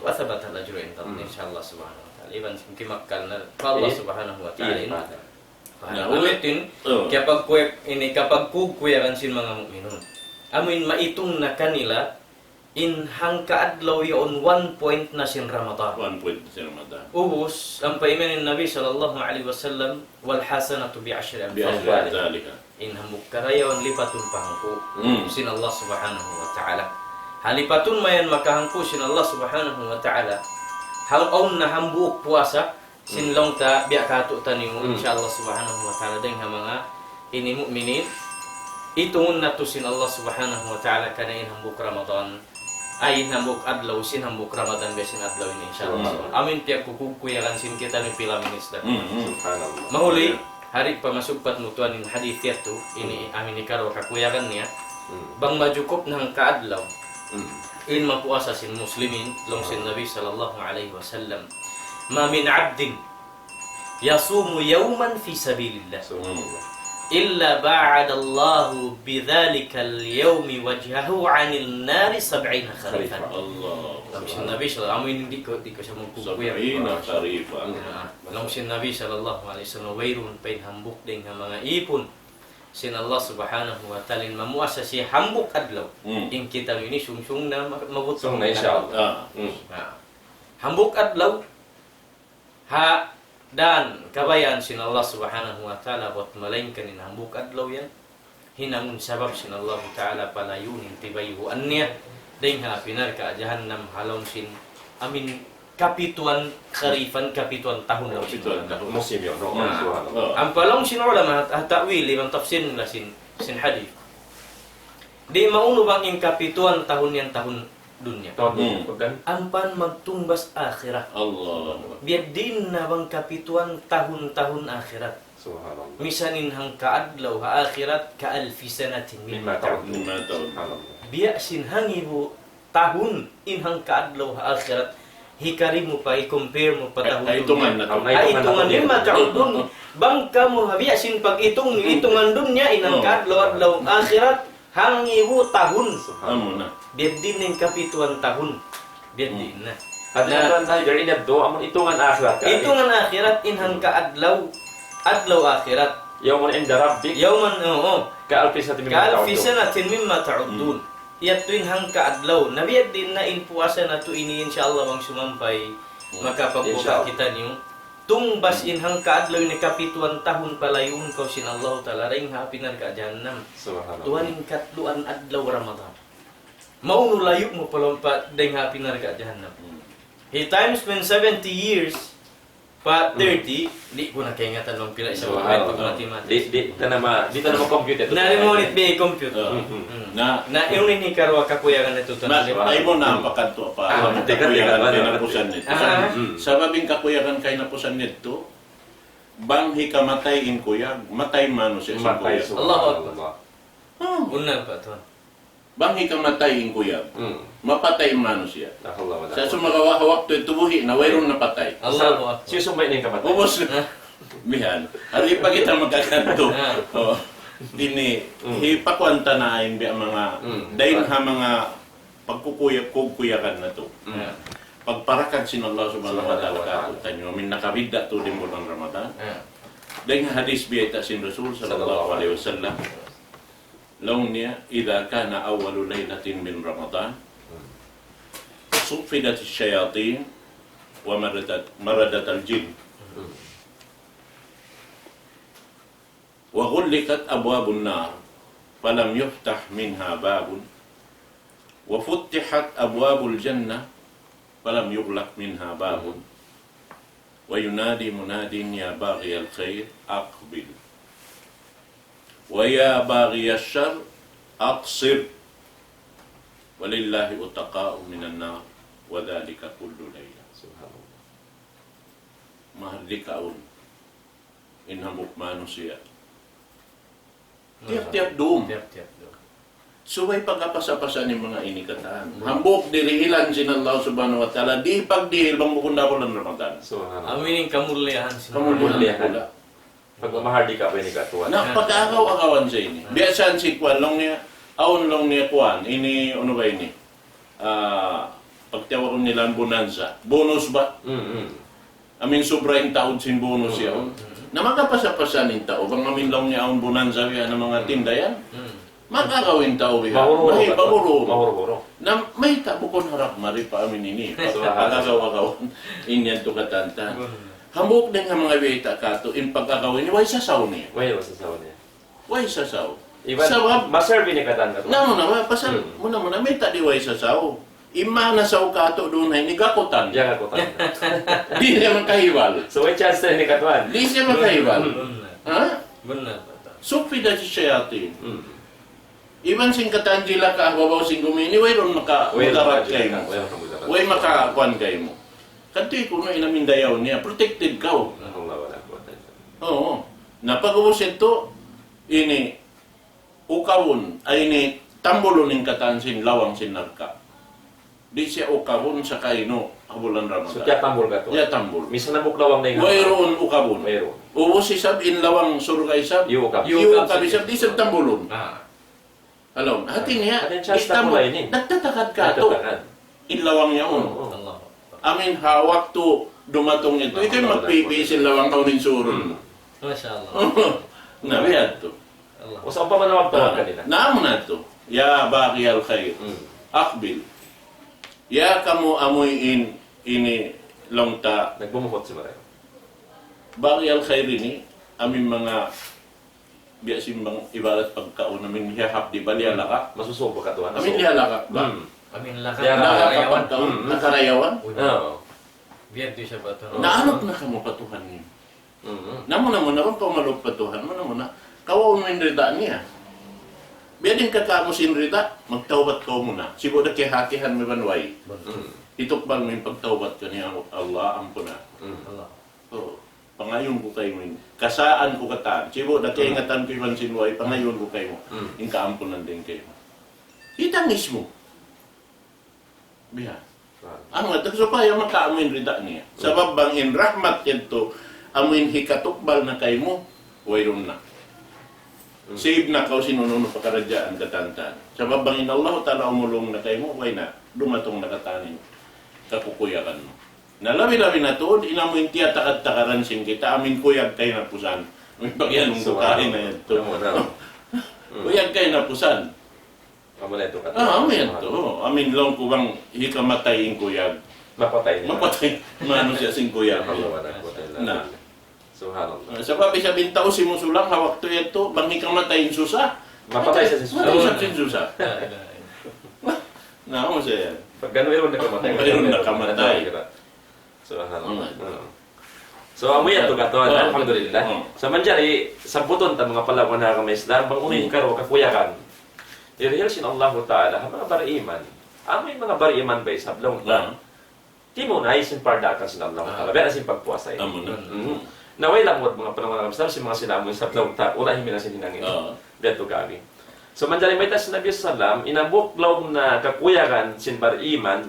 وثبت الأجر عند الله, insya Allah subhanahu wa ta'ala. Iban sin kimakkal na pa Allah subhanahu wa ta'ala. Amu yadtu in, kapag kuy-, ini kapagkuyag-kuyagan sin manga mu'minun. Amu in maitung na kanila, in hangka adlaw yaun one point na sin Ramadan. One point na sin Ramadan. Ubus, ampa iman in Nabi sallallahu alayhi wasallam, والحسنة بعشر أمثالها. In hambuuk karayawan lipatun pa hangpu' sin Allah subhanahu wa ta'ala. Ha lipatun mayan makahangpu' sin Allah subhanahu wa ta'ala. Hal awn na hambuuk puasa, sin laung ta biya' katu' taniyu, insya Allah subhanahu wa ta'ala, dayn ha manga ini mu'minin, itungun natu' sin Allah subhanahu wa ta'ala kaniya in hambuuk Ramadan, ay in hambuuk adlaw, sin hambuuk Ramadan, biya' sin adlaw ini, insya Allah. Amu in piyagkukuyag-kuyagan sin kitaniyu pila minutes da. Subhanallah. Mahuli, hari pa masugpat mu tuwan in hadith yadtu, ini amu in ikaruwa kakuyagan niya, bang majukup na hangka adlaw, in mapuasa sin muslimin, laung sin Nabi sallallahu alayhi wasallam, ما من عبد يصوم يوما في سبيل الله إلا بعد الله بذلك اليوم وجهه عن النار سبعين خريفا. Laung sin Nabi sallallahu alayhi wasallam, amu in di' ku, di' ku sa magkukuya. سبعين خريفا. Laung sin Nabi sallallahu alayhi wasallam, wayruun pa in hambuuk dayn ha manga ipun sin Allah subhanahu wa ta'ala in mamuasa siya hambuuk adlaw. In kita ini sung-sung na ma-, mabutung na, insya Allah. Hambuuk adlaw, ha, dan kabayaan sin Allah subhanahu wa ta'ala, bat malaingkan in hambuuk adlaw yan hinangun sabab sin Allah ta'ala palayun in tibayhuan niya dayn ha api narka' jahannam ha lawm sin amin kapituan kharifan, kapituan tahun laung sin ulama. Musim yan, no? Subhanallah. Ampa laung sin ulama, ha ta'wil, iban tafsir nila sin, sin hadith. Di' maunu bang in kapituan tahun yan tahun dunya. Tahun dunya. Ampa in magtungbas akhirat. Allahu Akbar. Biya' diin na bang kapituan tahun-tahun akhirat. Subhanallah. Misan in hangka adlaw ha akhirat كألف سنة مما تعدون. Subhanallah. Biya' sin hangibu tahun in hangka adlaw ha akhirat. Hikari mu pa, i-compare mu pa tahun dunya. Ha itungan na tuud. Ha itungan, مما تعدون. Bang kamu ha biya' sin pag-itung, itungan dunya in hangka adlaw, adlaw akhirat. Hangibu tahun. Subhanallah. Biya' diin in kapituan tahun. Biya' diin na. Hati niya, tuwan, tayo, jari niya do, amun itungan akhirat ka. Itungan akhirat in hangka adlaw. Adlaw akhirat. يوم عند ربك يوم, oo. كألف سنة مما تعدون. كألف سنة مما تعدون. Yadtu in hangka adlaw. Na biya' diin na in puasa natu' ini, insya Allah, bang sumampay, makapagbuka kitaniyu. Tungbas in hangka adlaw ini kapituan tahun palayuun kaw sin Allahu Ta'ala dayn ha api narka' jahannam. Subhanallah. Tuwan in katluan adlaw Ramadan. Maunu layu' mu pa laung pa dayn ha api narka' jahannam. Hmm. He times when seventy years, pa Hmm. thirty, di' ku na kaingatan bang pila isab Subhanallah. Pag mati-mati. Di', di', ta na ma-, di' ta na ma-compute. Na, di' mu nit bi compute. Ah. Hmm. Na, Na, yun ini karuwa kakuyagan natu'. Na, ay mu na ang pakadtu pa. Ah, teka, teka, teka, teka. Kahinapusan nitu. Ah. Hmm. Sabab in kakuyagan kahinapusan nitu, bang hikamatay in kuyag, matay manusiya' sin Matay, kuyag. Allahu Akbar. Subhanallah. Ah. Bunnal pa, tuwan. Bang hikamatay in kuyag, Hmm. mapatay in manusiya'. La hawla wala Sa' quwwata. Sumagawa' ha waktu yadtu buhi' na, wayruun na patay. Allahu Akbar. Siya sumbay na in kamatay. Ubus. Ah. Bihan. Hari pa kita magkakanto. Ah. Oh. Ini, Hmm. hipakuan ta na in biya' manga, Hmm. dayn ha manga pagkukuyag, kukuyagan natu'. Hmm. Ah. Pagparakan sin Allah Subhanahu wa Ta'ala Subhanahu wa Ta'ala. Katu' taniyu. Amin nakabidda' tuud in bulan Ramadan. Ah. Dayn ha hadith biyayta' sin Rasul sallallahu Sallallahu alayhi alayhi wasallam. Laung niya, إذا كان أول ليلة من رمضان صفدت الشياطين ومردت، مردت الجن وغلقت أبواب النار فلم يفتح منها باب وفتحت أبواب الجنة فلم يغلق منها باب وينادي مناد يا باغي الخير أقبل ويا باغي الشر أقصر ولله عتقاء من النار وذلك كل ليلة. Subhanallah. Mahardika awn in hambuuk manusiya'. Tiyap-tiyap dum. Tiyap-tiyap dum. Subay pagkapasa-pasa in manga ini katan. Hmm. Hambuuk dirihilan sin Allah Subhanahu wa Ta'ala, di' pagdihil bang bukun da bulan Ramadan. Subhanallah. Amin in kamuliyahan sin Kamuliyahan. Kamuliyahan. Pagmamahardika pa ini katuan. Na, pag-agaw-agawan sa ini. Hmm. Biya' sa in si kuan laung niya, awn laung niya kuan, ini, unu ba ini? Ah, pagtawagun nila bonanza. Bonus ba? Hmm, hmm. Amin subra in taud sin bonus yaun. Na makapasa-pasa in tau. Bang amin laung niya awn bonanza biya' na manga tindayan. Mag-agaw in tau biya'. Mahuru-huru. Mahi-, mahuru-huru. Mahuru-huru. Na mayta' bukun harap mari pa amin ini. Subhanallah. Pag-agaw-agaw. In yan tu katantan. Hambuuk dayn ha manga biyayta' katu', in pag-agaw ini, way sasaw niya. Way, way sasaw niya. Way sasaw. Iban, sabab, ma-serve ini katan katu'. Na, muna, muna, pasal, Hmm. muna, muna, mayta' di' way sasaw. In manga nasaw katu' duun ha ini gakutan. Ya, gakutan. Di' siya makahibal. So, way chance na ini katuan. Di' siya makahibal. Hmm. Ha? Bunnal. Bunnal. صفدت الشياطين. Hmm. Iban sin katan jilaka ha babaw sin gumi ini, wayruun maka-, Wayruun mudarat maka-, kaymu. Wayruun maka-, Way makakuan kaymu. Katu' kunu' in amin dayaw niya, protected kaw. La hawla wala quwwata illa billah. Oo. Na pag-ubus yadtu, ini, ukabun, ay ini, tambulun in katan sin lawang sin narka'. Di' siya ukabun sa kainu, ha bulan Ramadan. So, tiyatambul katu'? Tiyatambul. Misan hambuuk lawang na in Wayruun ukabun. Wayruun. Ubus isab in lawang surga' isab. Iyukab. Iyukab isab, di' isab tambulun. Ah. Alam, hati niya, hati niya, chance na itambul pula ini. Nagtatakad katu'. Nagtatakad. In lawang yaun. Oo. Allahu Akbar. Amin ha waktu dumatung yadtu. Ikaw in magpipī sin lawang awn in surun. Hmm. Masha Allah. Na, biya' yadtu. Allah. Usa pa man ang magtawag Ah, kanila. Naamu na yadtu. يا باغي الخير. Hmm. أقبل. Ya kamu amuin ini laung ta. Nagbumuhut si Maria. باغي الخير ini, amin manga biya' sin bang ibarat pagkaun, amin hiyahap di' ba liya laka'? Masusug ba katuan? Amin liya laka' ba? Hmm. Amin laka'. Liya laka'. Laka' laka' karayawan. Pagkaun, hmm, nakarayawan. Uy. Oo. Biya' di' siya ba ito? Naanuk na kamu pa Tuhan niyu. Hmm. Namu', namu', namu', pamalup pa Tuhan mu, namu', na. Kawaun mu in rida niya. Biya' diin kakamu sin rida, magtawbat kaw muna. Sibu' da kiyahakihan mu iban way. Hmm. Itukbal mu in pagtawbat kaniya, Allah, ampuna. Hmm. Allah. Oo. Pangayuun ku kaymu in. Kasaan ku katan. Sibu' da kaingatan ku iban sin way, pangayuun ku kaymu. Hmm. In kaampunan dayn kaymu. Itangis mu. Biya'. Ah. Amu yadtu supaya makaamu in rida niya. Hmm. Sabab bang in rahmat yadtu, amu in hikatukbal na kaymu, wayruun na. Hmm. Save na kaw sin unu-unu pakaradjaan katantan. Sabab bang in Allah Ta'ala umulung na kaymu, way na, dumatung na katan in kakukuyagan mu. Na labi-labi na tuud, in amu in tiyatakad-takaran sin kita, amu in kuyag kahinapusan. Amu in pagiyanun ku kaina yadtu. Subhanallah. Namu', namu'. Hmm. Kuyag kahinapusan. Amu na yadtu katan. Ah, amu yadtu. Amu in laung ku bang hikamatay in kuyag. Mapatay na. Mapatay. Manusiya' sin kuyag. Allahu Akbar. Na. Subhanallah. Sabab isab in tau simusulang ha waktu yadtu, bang hikamatay in susa. Mapatay sa sin susa. Mapatay sa sin susa. La ilaha illallah. Na, ano siya yan? Pag ganu, irun na kamatay. Irun na kamatay. Subhanallah. Hmm. So, amu yan, tuga tuan, alhamdulillah. Hmm. So, manjari, sabbutun ta manga palangga' ha agama Islam, bang unu in karuwa kakuyagan dihil sin Allahu Ta'ala ha manga bariman. Amu in manga bariman ba isab laung ta. Hmm. Timunay sin pardaakan sin Allahu Ta'ala. Biya' na sin pagpuasa ini. Amu na. Hmm. Na way lamud manga palangga' ha agama Islam, sin manga sila amu isab laung ta, ula' himinang sin hinang ini. Biya' tu kami. So, manjari mayta' sin Nabi sallam, in hambuuk laung na kakuyagan sin bariman,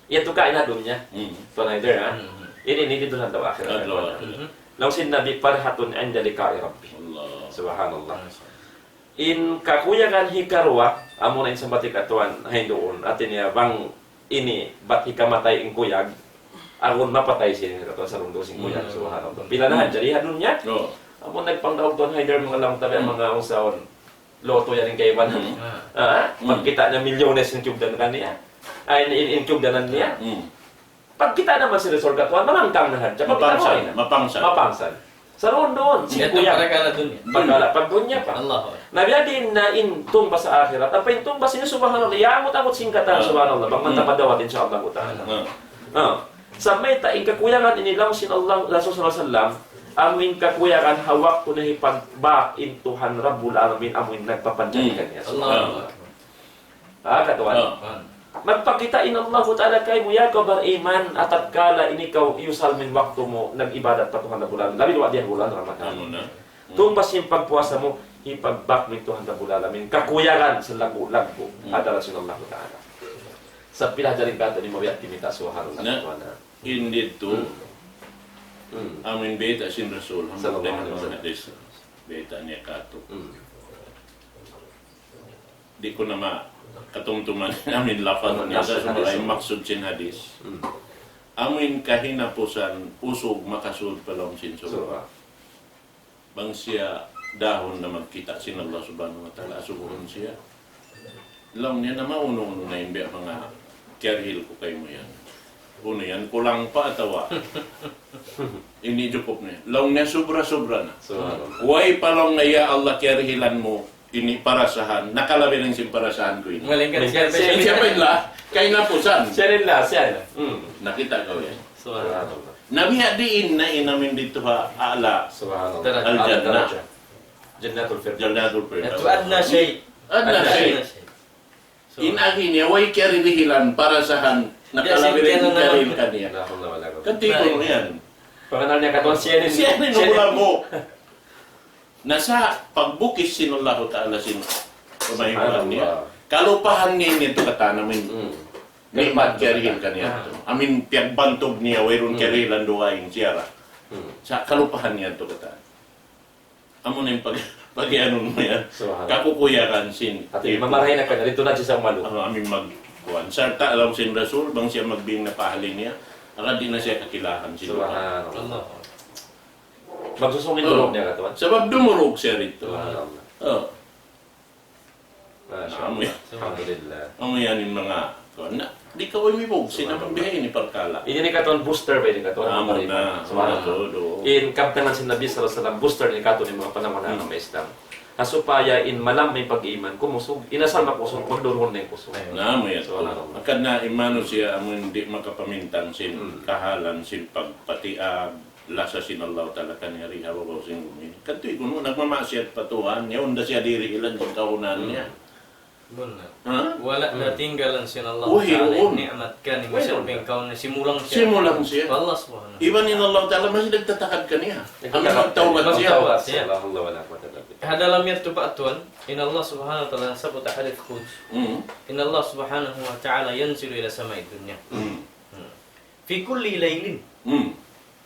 yadtu ka in ha dunya. Hmm. Tuan Haider, ha? Hmm. Ini, ini didtu ha adlaw akhirat. Adlaw akhirat. Laung sin Nabi, فرحة عند لقاء ربه. Allah. Subhanallah. In kakuyagan hikaruwa, amu na in sambat hi katuan, ha Hinduun, hati niya bang ini, bat hikamatay in kuyag, agun mapatay siya ini katuan, sarundul sin kuyag, hmm, subhanallah. Pila na hadja di ha dunya. Oh. Amu nagpangdaug tuan Haider, manga laung ta biya' manga unsaun. Lotto yan in kaibanan. Hmm. Ha? Hmm. Pagkita' niya milyones in kiyugdan kaniya. Ay, in, in, in kiyugdanan niya. Hmm. Pagkita' naman sin result katuan, malangkang na hadja. Pagkita' mapangsal, na. Mapangsal. Mapangsal. Sarundul sin kuyag. Parkala' dunya. Parkala' pagdunya pa. Allahu Akbar. Na biya' diin na in tungbas ha akhirat. Ampa in tungbas ini, subhanallah, yamut-amut sin katan, subhanallah. Bang manta padawat, insya Allah ta'ala. Hmm. Ha. Sa' mayta' in kakuyagan ini laung sin Allah, Rasul sallallahu alayhi wasallam, amu in kakuyagan ha waktu na hipagbak in Tuhan Rabbul Alamin, amu in nagpapanjari kaniya. Allahu Akbar. Ha, katuan. Ah. Magpakita' in Allahu Ta'ala kaymu, ya kaw bariman, ha tatkala ini kaw iyusal mu in waktu mu, nag-ibadat pa Tuhan Rabbul Alamin. Labi duwa di ha bulan Ramadan. Amu na. Hmm. Tungbas sin pagpuasa mu, hipagbak mu in Tuhan Rabbul Alamin. Kakuyagan salaggu'-laggu', hmm, ha hadarat sin Allahu Ta'ala. Sa' pila hadja in katu' di' mabiya' kimita', subhanallah. Na, subhanallah. Indeed tu. Hmm. Hmm. Amu in bayta' sin Rasul, sallallahu alayhi wasallam. Bayta' niya katu'. Hmm. Di' ku na ma-, katumtuman amu in lapad niya, sa' sumala in maksud sin hadith. Hmm. Amu in kahinapusan usug makasud pa lawm sin surga'. Surga'. Bang siya dahun na magkita' sin Allah Subhanahu wa Ta'ala, asubuhun siya. Laung niya, na maunu-unu na in biya' manga kiyarihil ku kaymu yan. Unu yan, kulang pa atawa ini jukup niya? Laung niya, subra-subra na. Subhanallah. Way pa laung niya, ya Allah, kiyarihilan mu ini parasahan, nakalabi na sin parasahan ku ini. Malaingkan siya pa, siya pa in la, kahinapusan. Siya in la, siya in la. Hmm. Nakita' kaw yan. Subhanallah. Na biya' diin na in amin didtu ha a'la. Subhanallah. Al-Jannah. Al-Darajah. Jannatul Firdaus. Jannatul Firdaus. Yadtu adna shay'. Adna shay'. Adna shay'. In agi niya, way kiyarihilan, parasahan, nakalabi na in kiyarihil kaniya. La hawla wala quwwata. Katigun yan. Panganal niya katuan siya ini. Siya ini, siya ini. Nagulabu. Na sa' pagbukis sin Allahu Ta'ala sin kamayhuan niya. Subhanallah. Kalupahan niya ini tu katan amin. Hmm. Nikmat kiyarihil kaniya tu. Amin piyagbantug niya, wayruun kiyarihilan dugaing siya ra. Hmm. Sa' kalupahan niya tu katan. Amu na in pag-, pag-iyanun mu yan. Subhanallah. Kakukuyagan sin. Hati niya, mamarahi na kaniya, didtu na siya sa umalu. Amu, amin mag-, kuwan. Sarta' laung sin Rasul, bang siya magbing na pahali niya, agad di' na siya kakilahan sin Tuhan. Subhanallah. Magsusung in durug niya katuan. Sabab dumurug siya didtu. Subhanallah. Oh. Masha Allah. Amu yan. Alhamdulillah. Amu yan in manga, kuwan na. Di' kaw imibug, sin amu biya' ini parkala'. Ini in katuan booster ba ini katuan? Amu na. Subhanallah. Amu na, tudu. In kabtangan sin Nabi sallallahu alayhi wasallam, booster ini katuan in manga panamana, hmm, manga Islam. Ha supaya in malam in pag-iman, kumusug, in asal makusug, magdurun na in kusug. Na, amu yan. Subhanallah. Hangkan na in manusiya', amu in di' makapamintang sin, hmm, kahalan, sin pagpatiag, lasa sin Allah Ta'ala kaniya di ha babaw sin bumi. Katu' kunu' nagmamaksiyat pa Tuhan, yaun da siya dirihilan sin kahunahan niya. Bunnal. Ha? Wala' na tinggalan sin Allah Ta'ala in ni'mat kaniya, misan pa in kaw na simulang siya. Simulang siya. Pa Allah Subhanahu wa Ta'ala. Iban in Allah Ta'ala masi nagtatakad kaniya. Amu in magtawbat siya. Magtawbat siya. La hawla wala quwwata illa billah. Ha dalam yadtu pa tuan, in Allah Subhanahu wa Ta'ala nasabbut ha hadith qudsi. Mm. In Allah Subhanahu wa Ta'ala ينزل إلى السماء الدنيا. Mm. Hmm. في كل ليل Hmm.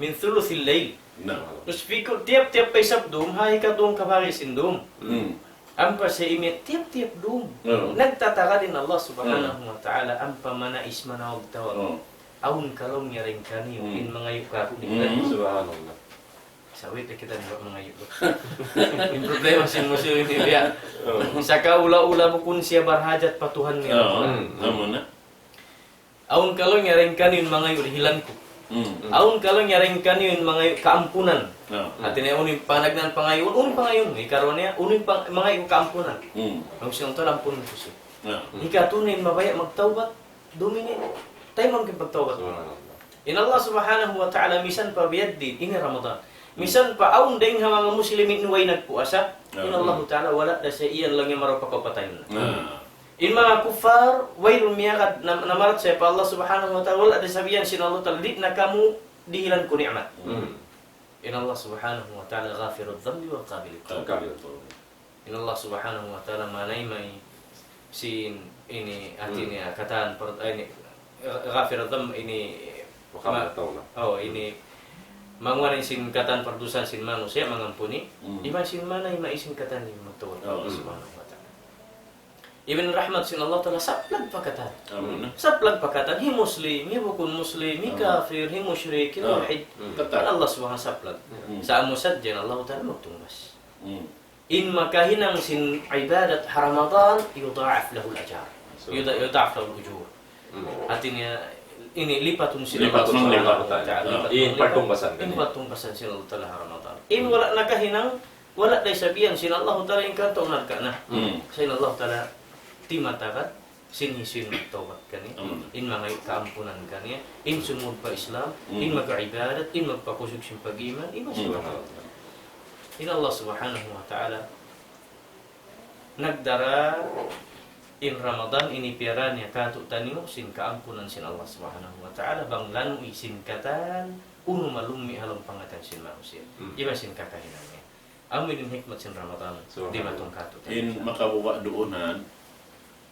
من ثلث الليل. Na. Terus في كل, tiyap-tiyap pa isab dum, ha hikadum kabahagi sin dum. Hmm. Ampa sa imi tiyap-tiyap dum. Oo. Nagtatakad in Allah Subhanahu wa Ta'ala, ampa manais manawag-tawag. Oo. Awn ka laung niya dayn kaniyu, hmm, in mangayu' kāku' dayn kaniyu. Hmm. Subhanallah. Sawit na kita niya mangayu'. In problema sin Muslim ini, ya. Oo. Sakaula-ula bukun siya barhajat pa Tuhan niya. Oo. Hmm. Amu na. Awn ka laung niya dayn kaniyu in mangayu' dihilan ku. Mm. Awn kalang yaring kaniyu in mangayu' kaampunan. Ah. Hati niya unu in panagnaan pangayu', unu in pangayu', ikaruwa niya, unu in pang-, mangayu' kaampunan. Mm. Laung sin Allah Ta'ala ampunun ku siya. Ah. Ikatu niya in mabaya' magtawbat, dumini, taymaun in pagtawbat. Subhanallah. In Allah Subhanahu wa Ta'ala misan pa biya' diin, ini Ramadan. Misan pa awn dayng ha manga Muslimin way nagpuasa, in Ah. Allah Ta'ala wala' da sa iyan laung niya marayaw pa kaw patayin. Ah. In manga kuffar, wayruun miyagad, nam-, namarat sa pa Allah Subhanahu wa Ta'ala, wala' da isab iyan sin Allah Ta'ala, di' na kamu dihilan ku ni'mat. Hmm. In Allah Subhanahu wa Ta'ala غافر الذنب وقابل التوب. Al-Qabil. In Allah Subhanahu wa Ta'ala manayma' sin ini hati Hmm. niya katan per-, ini, غافر الذنب ini Wa qabil ma-, tawbah. Oh, ini manguwa' sin katan pardusahan sin manusiya' mangampuni, Hmm. iban sin manayma' sin katan ini magtawbat Oh. Allah Hmm. Subhanahu wa Ta'ala. Iban rahmat sin Allah Ta'ala, saplag pa katan. Amin. Saplag pa katan. Hi Muslim, hi bukun Muslim, hi Amin. kafir, hi mushrik, hi Ah. mulhid. Hmm. Katan. Allah Subhanahu saplag. Hmm. Sa' amu sadja in Allah Ta'ala magtungbas. Hmm. In makahinang sin ibadat ha Ramadan, يضاعف له الأجر. So. يضا-، يضاعف له الأجور. Hmm. Hati niya, ini lipatun sin Lipat Allah Subhanahu wa Ta'ala. Lipat. In pagtungbasan kaniya. In pagtungbasan sin Allah Ta'ala ha Ramadan. In wala' nakahinang, wala' da isab iyan sin Allah Ta'ala in kanta' narka' na. Hmm. Sa' in Allah Ta'ala timatagad sin hisiyu in magtawbat kaniya, Hmm. in mangayu' kaampunan kaniya, in sumud pa Islam, Hmm. in mag-ibadat, in magpakusug sin pag-iman, in Hmm. masya Allah. In Allah Subhanahu wa Ta'ala nagdara in Ramadan ini piyara niya kātu'niyu sin kaampunan sin Allah Subhanahu wa Ta'ala, bang lanu'i sin katan unu malummi' ha lawm pangatayan sin manusiya'. Hmm. Iban sin kakahinang niya. Amu in hikmat sin Ramadan, Subhanallah. Dimatung kātu'niyu. In makabuga' duunan,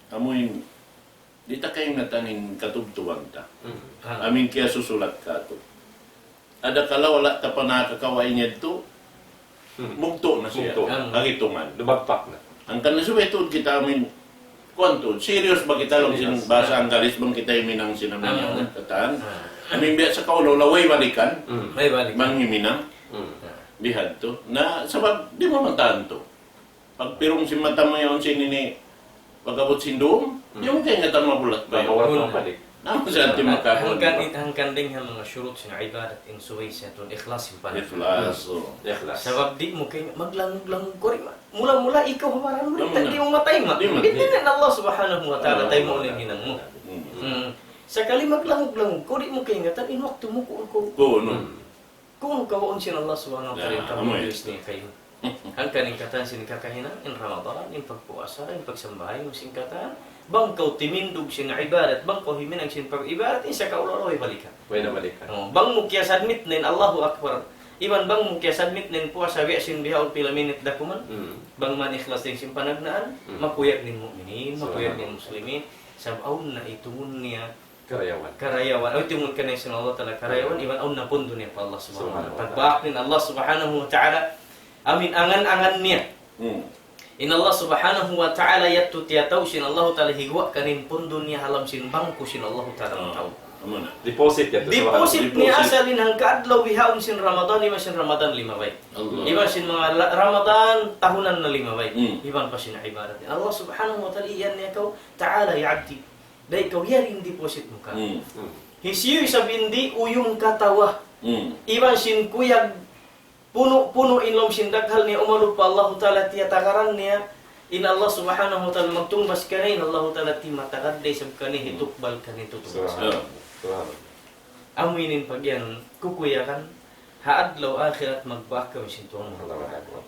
amu in, di' ta kaingatan in katubtuban ta. Hmm. Ah. Amu in kiyasusulat kātu'. Adakala wala' ta pa nakakawa' in yadtu, Hmm. bugtu' na siya. Bugtu'. Ang Hagitungan. Lumagpak na. Hangkan na subay tuud kita amin, kuwan tuud, serious ba kita laung sin Serious. Bahasa Anggalis bang kita himinang sin amin Ah. yan, katan. Ah. Amin biya' sa kaulaw-ulaw, way balikan. Hmm. Way balikan. Bang himinang. Hmm. Bihadtu. Na, sabab, di' mu mataan tu. Pagpirung sin mata mu yaun sin ini, pag-abut sin dum, Hmm. di' mu kaingatan mabulat pa yaun. Mabulat na balik. Namu sa atin makakuan. Hangkan, hangkan dayng ha manga shurut sin ibadat in subay siya tuud ikhlas in panag. Ikhlas, oh. Ikhlas. Sabab di' mu kaingatan, maglangug-langug kaw di' ma-, mula-mula ikaw ha baran mu, Namu di' na. Di' mu matayma'. Di' ma-, Di' di'. Na in Allah Subhanahu wa Ta'ala, Ah, taymaun in hinang mu. Hmm. Hmm. Sakali maglangug-langug kaw, di' mu kaingatan, in waktu mu ku, ku. Ku, no. Hmm. Kunu' kawaun sin Allah Subhanahu wa Ta'ala, Ya, in amu yan. Kamu niya kaymu. Hangkan in katan sin kakahinang, in Ramadan, in pagpuasa, in pagsambahayang, sin katan. Bang kaw timindug sin ibadat, bang kaw himinang sin pag-ibadat, in sa kaulaw-ulaw way balikan. Way na balikan. Oh, bang mu kiyasubmit na in Allahu Akbar. Iban bang mu kiyasubmit na in puasa biya' sin bihaun pila minit da kuman. Hmm. Bang man ikhlas dayng sin panagnaan, Hmm. makuyag in mu'minin, makuyag in Subhanallah. Muslimin. Sabab awn na itungun niya Karayawan. Karayawan. Aw, tungud kaniya sin Allah Ta'ala karayawan, iban awn na pundu niya pa Allah Subhanahu wa Ta'ala. Subhanahu wa Ta'ala. Pagbaak in Allah Subhanahu wa Ta'ala, amin angan-angan niya. Hmm. In Allah Subhanahu wa Ta'ala yadtu tiyatau sin Allah Ta'ala higuwa' kaniya in pundu niya ha lawm sin bangku sin Allah Ta'ala Ah, tau. Amu na. Deposit yadtu, Deposit subhanallah. Niya Deposit. Asal in hangka adlaw bihaun sin Ramadan, iban sin Ramadan limabay. Allah. Iban sin manga la-, Ramadan tahunan na limabay. Hmm. Iban pa sin ibadat. Allah Subhanahu wa Ta'ala iyan niya kaw, تعال يا عبدي. Dayn kaw yari in deposit mu ka. Hmm. Hmm. Hisiyu isab in di' uyung katawa. Hmm. Iban sin kuyag punu'-punu' in lawm sin daghal niya umalup pa Allahu Ta'ala tiyatagaran niya. In Allah Subhanahu wa Ta'ala magtungbas kaniya, in Allahu Ta'ala timatagad da isab kaniya, Hmm. hitukbal kaniya tutungbas. Subhanallah. Subhanallah. Amu ini in pag-iyanun, kukuyagan, ha adlaw akhirat magbaak kaw sin Tuhan mu. Allahu Akbar.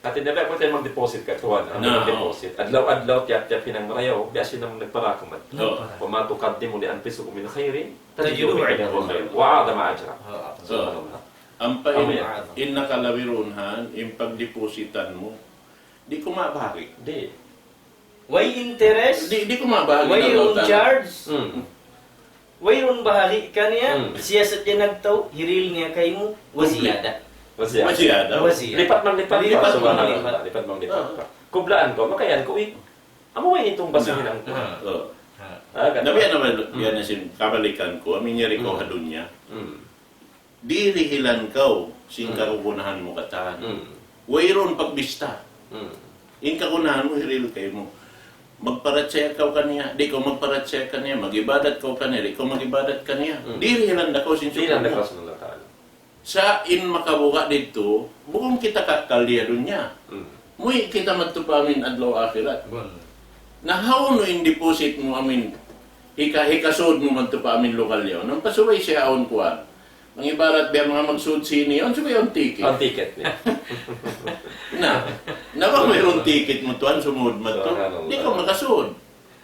Hati niya, biya' mu tayo mag-deposit ka, tuwan, Na, mag-deposit. Adlaw-adlaw, tiyap-tiyap hinang marayaw, biya' sin nagpara kaw man. Nagpara. وما تقدموا لأنفسكم من خير تجدوه عند الله وأعظم أجرا. Ah, Subhanallah. Ampa in, Amin. In nakalabi duun yan, in pagdepositan mu, di' ku mabahagi. Di'. Way interest. Di', di' ku mabahagi. Way na charge. Hmm. Wayruun bahagi' kaniya, Hmm. siya sadja nagtau, hirihil niya kaymu, wa ziyada. Wa ziyada. Wa ziyada. Wa ziyada. Lipat manglipat pa, Lipat subhanallah. Manglipat. Lipat manglipat pa. Ah. Kublaan ku, makayan ku, eh. Amu way itung basa hinang ku. Ah. Oh. Ah. Ah, kata. Nabi, ano ba, Hmm. yan na sin kabalikan ku, amin yari ku Hmm. ha dunya. Hmm. Dirihilan kaw, sin Hmm. kagunahan mu katan. Hmm. Wayruun pagbista. Hmm. In kagunahan mu, hirihil kaymu. magparachaya kaw kaniya, di' kaw magparachaya kaniya, mag-ibadat kaw kaniya, di' kaw mag-ibadat kaniya. Hmm. Dihilan da kaw sin sukul mu. Dihilan da kaw sin Allah Ta'ala. Sa' in makabuga' didtu, bukun kita kakkal di ha dunya. Hmm. Muwi' kita madtu pa amin adlaw akhirat. Bun. Na hawnu in deposit mu amin, hika-, hikasud mu madtu pa amin lugal yaun. Ampa subay siya awn kuwan. Mangibarat biya' manga magsud sini, awn subay awn ticket. Awn ticket niya. Na, na bang wayruun ticket mu tuwan sumud madtu? Subhanallah. Di' kaw makasud.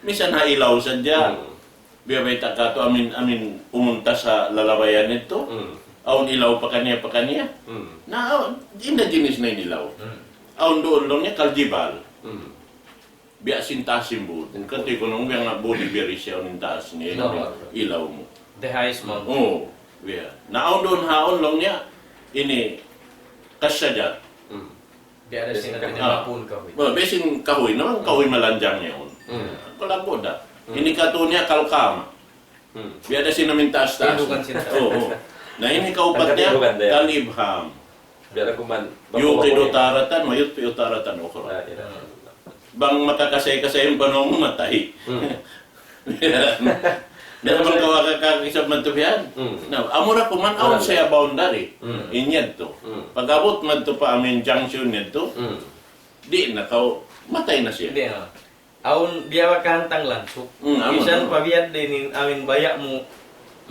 Misan ha ilaw sadja. Hmm. Biya' bayta' katu' amin, amin pumunta ha lalabayan yadtu. Hmm. Awn ilaw pakaniya-pakaniya. Hmm. Na, awn, in na jinis na in ilaw. Hmm. Awn duun laung niya kaljibal. Hmm. Biya' sin taas sin bud. Hmm. Katu' kunu' biya' nga bud biya' ri siya in taas niya, Allahu Akbar. Ilaw mu. The highest mountain. Oh, biya'. Na awn duun ha awn laung niya, ini, kashajar. Hmm. Biya' da sin, biya' sin kahuy. Ah. Biya' sin kahuy, no? Kahuy malanjang yaun. Hmm. Kalabud da. Hmm. Ini katu' niya kalkama. Hmm. Biya' da sin amin taas-taas. Tindugan sin taas. Oo, oo. Na ini kaupat niya, kal-ibham. Biya' da kuman. Yuqidu taratan wa yutfi'u taratan ukhra. La ilaha illallah. Bang makakasay-kasay in panaw mu, matay. Hmm. Di' na man kaw makakakisab madtu bihan. Hmm. Na, amura kuman awn siya boundary. Hmm. In yadtu. Hmm. Pag-abut madtu pa amin junction yadtu, hmm, di' na kaw, matay na siya. Di' na. Awn biya' kahantang lansuk. Hmm, amun, misan amun. Pabiya' diin in amin baya' mu,